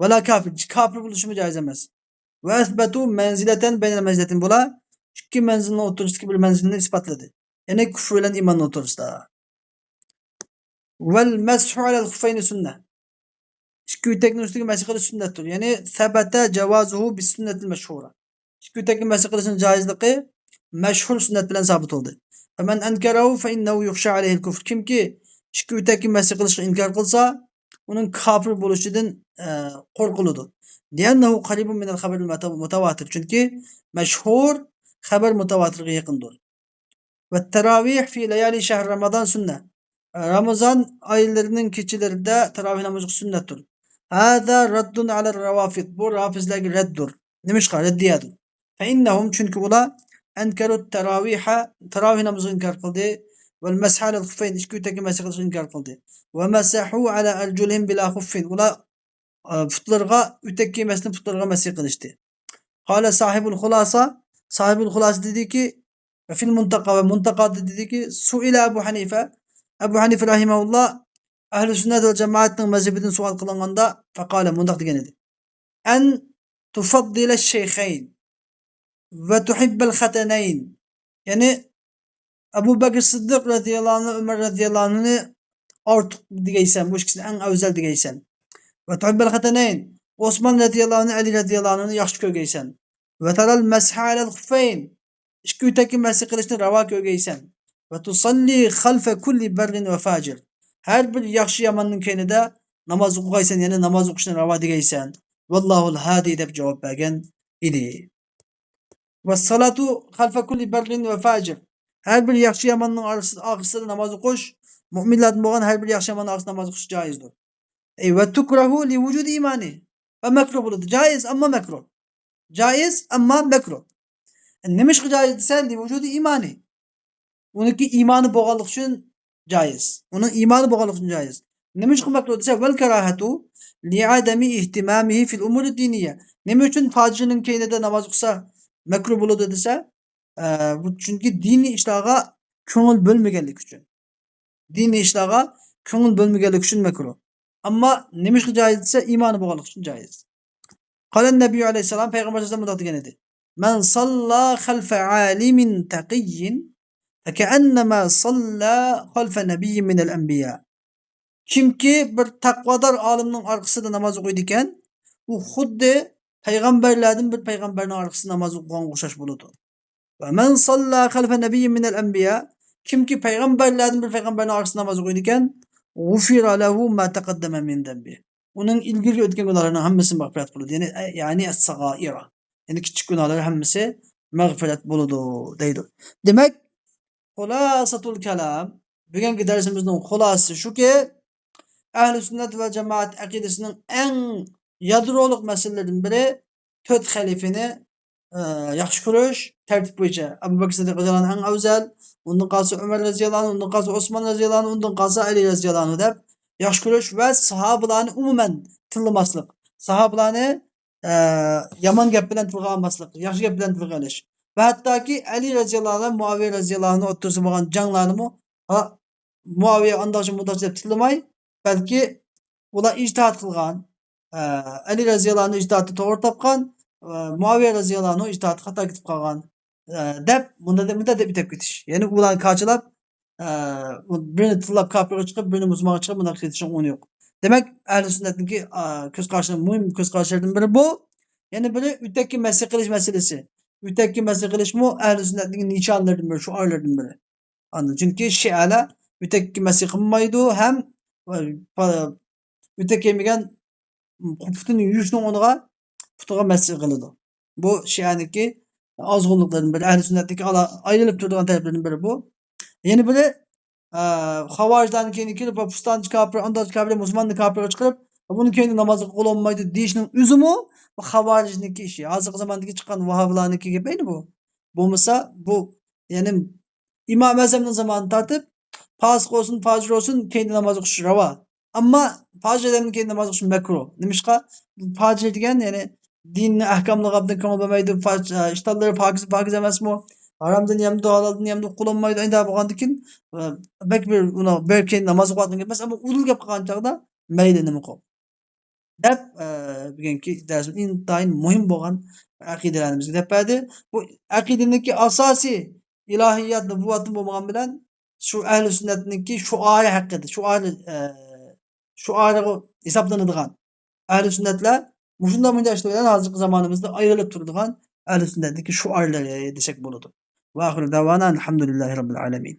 ۋەلا كافىر، كاپىر بولۇشىمۇ جائىز ئەمەس. ۋە ئەسبەتۇ مەنزىلەتەن بەينەل مەنزىلەتەين، بۇلار ئىككى مەنزىلنىڭ ئوتتۇرىسىدىكى بىر مەنزىلنى ئىسپاتلىدى. يەنى كۇفر بىلەن ئىماننىڭ ئوتتۇرىسىدا. ۋەل مەسھۇ ئەلەل خۇففەينى سۈننە. ئىككى ئۆتەكنىڭ ئۈستىگە مەسح قىلىش سۈننەتتۇر. يەنى سەبەتە جاۋازۇھۇ بىسسۈننەتىل مەشھۇرە. ئىككى ئۆتەككە مەسح قىلىشنىڭ جائىزلىقى مەشھۇر سۈننەت بىلەن سابىت بولدى. فەمەن ئەنكەرەھۇ فەئىننەھۇ يۇخشا ئەلەيھىل كۇفر. كىمكى ئىككى ئۆتەككە مەسح قىلىشقا ئىنكار قىلسا، ئۇنىڭ كاپىر بولۇشىدىن، ئە، قورقۇلىدۇ. لىئەننەھۇ قەرىبۇن مىنەل خەبەرىل مۇتەۋاتىر. چۈنكى مەشھۇر خەبەر مۇتەۋاتىرغا يېقىندۇر. ۋەتتەراۋىھ فى لەيالى شەھر رەمەزان سۈننە. رامىزان ئايلىرىنىڭ كېچىلىرىدە تاراۋىھ نامىزى سۈننەتتۇر. ھازا رەددۇن ئەلەر راۋافىز. بۇ رافىزلەرگە رەددۇر. نېمىشقا؟ رەددىيەدۇر. فەئىننەھۇم، چۈنكى ئۇلار، ئەنكەرۇت تاراۋىھە، تاراۋىھ نامىزىنى ئىنكار قىلدى. ۋەل مەسھە ئەلەل خۇففەين، ئىككى ئۆتەككە مەسح قىلىشنى ئىنكار قىلدى. ۋە مەسەھۇ ئەلا ئەرجۇلىھىم بىلا خۇففىن. ئۇلار ئە، پۇتلىرىغا ئۆتەك كىيمەستىن پۇتلىرىغا مەسىھ قىلىشتى. قالە ساھىبۇل خۇلاسا، ساھىبۇل خۇلاسا دېدىكى، ۋە فىل مۇنتەقا، ۋە مۇنتەقادا دېدىكى، سۇئىلە ئەبۇ ھەنىفە، ئەبۇ ھەنىفە رەھىمەھۇللا ئەھلى سۈننەت ۋەل جامائەتنىڭ مەزھىپىدىن سوئال قىلىنغاندا، فەقالە، مۇنداق دېگەن ئىدى: ئەن تۇفەددىلە شەيخەين ۋە تۇھىببەل خەتەنەين. يەنى ئەبۇ بەكرى سىددىق رەزىياللاھۇ ئەنھۇ، ئۆمەر رەزىياللاھۇ ئەنھۇنى ئارتۇق دېگەيسەن، بۇ ئىككىسىنى ئەڭ ئەۋزەل دېگەيسەن. ۋە تۇھىببەل خەتەنەين، ئوسمان رەزىياللاھۇ ئەنھۇ، ئەلى رەزىياللاھۇ ئەنھۇنى ياخشى كۆرگەيسەن. ۋە تەرەل مەسھە ئەلەل خۇففەين، ئىككى ئۆتەككە مەسىھ قىلىشنى راۋا كۆرگەيسەن. ۋە تۇسەللى خەلفە كۇللى بەررىن ۋە فاجىر، ھەر بىر ياخشى ياماننىڭ كەينىدە ناماز ئوقۇغايسەن، يەنى ناماز ئوقۇشنى راۋا دېگەيسەن. ۋەللاھۇل ھادى، دەپ جاۋاب بەرگەن ئىدى. ۋەسسالاتۇ خەلفە كۇللى بەررىن ۋە فاجىر. ھەر بىر ياخشى ياماننىڭ ئارىسى-، ئارقىسىدا ناماز ئوقۇش، مۆمىنلاردىن بولغان ھەر بىر ياخشى ياماننىڭ ئارىسىدا ناماز ئوقۇش جائىزدۇر. ئەي، ۋە تۇكرەھۇ لى ۋۇجۇدى ئىمانى. ۋە مەكرۇھ بولىدۇ. جائىز، ئەمما مەكرۇھ. جائىز، ئەمما مەكرۇھ. نېمىشقا جائىز دېسە، لى ۋۇجۇدى ئىمانى. ئۇنىڭكى ئىمانى بولغانلىقى ئۈچۈن جائىز. ئۇنىڭ ئىمانى بولغانلىقى ئۈچۈن جائىز. نېمىشقا مەكرۇھ دېسە، ۋەل كاراھەتۇ لىئادەمى ئىھتىمامىھى فىل ئۇمۇرى دىنىيە. نېمە ئۈچۈن پاجىرنىڭ كەينىدە ناماز ئوقۇسا مەكرۇھ بولىدۇ دېسە، ئە، بۇ چۈنكى دىنىي ئىشلارغا كۆڭۈل بۆلمىگەنلىكى ئۈچۈن. دىنىي ئىشلارغا كۆڭۈل بۆلمىگەنلىكى ئۈچۈن مەكرۇھ. ئەمما نېمىشقا جائىز دېسە، ئىمانى بولغانلىقى ئۈچۈن جائىز. قالە نەبىيۇ ئەلەيھىسسالام، پەيغەمبەر ئەلەيھىسسالام مۇنداق دېگەن ئىدى: مەن ساللا خەلفە ئالىمىن تەقىيين فەكەئەننەما ساللا خەلفە نەبىيين مىنەل ئەنبىيا. كىمكى بىر تەقۋادار ئالىمنىڭ ئارقىسىدا ناماز ئوقۇيدىكەن، ئۇ خۇددى پەيغەمبەرلەردىن بىر پەيغەمبەرنىڭ ئارقىسىدا ناماز ئوقۇغانغا ئوخشاش بولىدۇ. ۋە مەن ساللا خەلفە نەبىيين مىنەل ئەنبىيا، كىمكى پەيغەمبەرلەردىن بىر پەيغەمبەرنىڭ ئارقىسىدا ناماز ئوقۇيدىكەن، غۇفىرە لەھۇ ما تەقەددەمە مىن زەنبى، ئۇنىڭ ئىلگىرى ئۆتكەن گۇناھلىرىنىڭ ھەممىسى مەغپىرەت بولىدۇ. يەنى، يەنى ئەس-سەغائىرە، يەنى كىچىك گۇناھلار ھەممىسى مەغپىرەت بولىدۇ دەيدۇ. دېمەك، خۇلاسەتۇل كالام، بۈگۈنكى دەرسىمىزنىڭ خۇلاسىسى شۇكى، ئەھلى سۈننەت ۋە جامائەت ئەقىدىسىنىڭ ئەڭ يادرولۇق مەسىلىلىرىدىن بىرى تۆت خەلىپىنى، ئە، ياخشى كۆرۈش، تەرتىپ بويىچە ئەبۇ بەكىر سىددىق رەزىياللاھۇ ئەنھۇ ئەۋزەل، ئۇندىن قالسا ئۆمەر رەزىياللاھۇ ئەنھۇ، ئۇندىن قالسا ئوسمان رەزىياللاھۇ ئەنھۇ، ئۇندىن قالسا ئەلى رەزىياللاھۇ ئەنھۇ دەپ ياخشى كۆرۈش ۋە ساھابىلارنى ئومۇمەن تىللىماسلىق. ساھابىلارنى، ئە، يامان گەپ بىلەن تىلغا ئالماسلىق، ياخشى گەپ بىلەن تىلغا ئېلىش. ۋە ھەتتاكى ئەلى رەزىياللاھۇ ئەنھۇ، مۇئاۋىيە رەزىياللاھۇ ئەنھۇ ئوتتۇرىسىدا بولغان جەڭلەرنىمۇ، ھا، مۇئاۋىيە ئانداقچە مۇنداقچە دەپ تىللىماي، بەلكى ئۇلار ئىجتىھات قىلغان، ئە، ئەلى رەزىياللاھۇ ئەنھۇ ئىجتىھاتتا توغرا تاپقان، ئە، مۇئاۋىيە رەزىياللاھۇ ئەنھۇ ئىجتىھاتتا خاتا كېتىپ قالغان، ئە، دەپ، مۇنداق دەپ، مۇنداق دەپ ئېتىپ كېتىش. يەنى ئۇلارنى كاچىلاپ، ئە، بىرىنى تىللاپ كاپىرغا چىقىپ، بىرىنى مۇسۇلمانغا چىقىپ، مۇنداق كېتىشنىڭ ئورنى يوق. دېمەك، ئەھلى سۈننەتنىڭكى، ئە، كۆز قارىشى، مۇھىم كۆز قاراشلىرىدىن بىرى بۇ. يەنە بىرى ئۆتەككە مەسخ قىلىش مەسىلىسى. ئۆتەككە مەسخ قىلىشمۇ ئەھلى سۈننەتنىڭكى نىشانلىرىدىن بىرى، شوئارلىرىدىن بىرى. ئاندىن، چۈنكى شىئەلەر ئۆتەككە مەسخ قىلمايدۇ ھەم، ئە، ئۆتەك كىيمىگەن پۇتىنى يۇيۇشنىڭ ئورنىغا پۇتىغا مەسخ قىلىدۇ. بۇ شىئەنىڭكى ئازغۇنلۇقلىرىدىن بىرى، ئەھلى سۈننەتنىڭكى ئالا-، ئايرىلىپ تۇرىدىغان تەرەپلىرىدىن بىرى بۇ. يەنە بىرى، ئە، خاۋارىجلارنىڭ كەينىگە كېلىپ، پۇستانچى كاپىر، ئانداقچى كاپىر، مۇسۇلماننى كاپىرغا چىقىرىپ، بۇنىڭ كەينىدە نامازغا قول ئالمايدۇ دېيىشنىڭ ئۆزىمۇ بۇ خاۋارىجنىڭكى ئىشى. ھازىرقى زاماندىكى چىققان ۋاھابىلارنىڭكى گېپى ئەينى بۇ. بولمىسا، بۇ، يەنى ئىمام ئەزەمنىڭ زامانىدىن تارتىپ، پاسىق بولسۇن، پاجىر بولسۇن، كەينىدە ناماز ئوقۇش راۋا. ئەمما پاجىر ئادەمنىڭ كەينىدە ناماز ئوقۇش مەكرۇھ. نېمىشقا؟ پاجىر دېگەن، يەنى دىننىڭ ئەھكاملىرىغا ئابدان كۆڭۈل بۆلمەيدۇ، پاج-، ئىشتانلىرى پاكىز، پاكىز ئەمەسمۇ؟ ھارامدىن يەمدۇ، ھالالدىن يەمدۇ، قۇلانمايدۇ، ئەينى بولغاندىكىن، ئە، بەك بىر ئۇنى بىر كەينىدە ناماز ئوقۇۋاتقان گەپ ئەمەس، ئەمما ئۇدۇل گەپ قىلغان چاغدا مەيلى نېمە قىل دەپ، ئە، بۈگۈنكى دەرسىمىز ئىنتايىن مۇھىم بولغان ئەقىدىلەرنى بىزگە دەپ بەردى. بۇ ئەقىدىنىڭكى ئاساسى ئىلاھىيات، نۇبۇۋۋەتتىن بولمىغان بىلەن شۇ ئەھلى سۈننەتنىڭكى شوئارى ھەققىدە، شوئارى، ئە، شوئارىغا ھېسابلىنىدىغان ئەھلى سۈننەتلەر مۇشۇنداق مۇنداق ئىشلار بىلەن ھازىرقى زامانىمىزدا ئايرىلىپ تۇرىدىغان ئەھلى سۈننەتنىڭكى شوئارلىرى دېسەك بولىدۇ. ۋە ئاخىرۇ دەۋانا ئەلھەمدۇلىللاھى رەببىل ئالەمىن.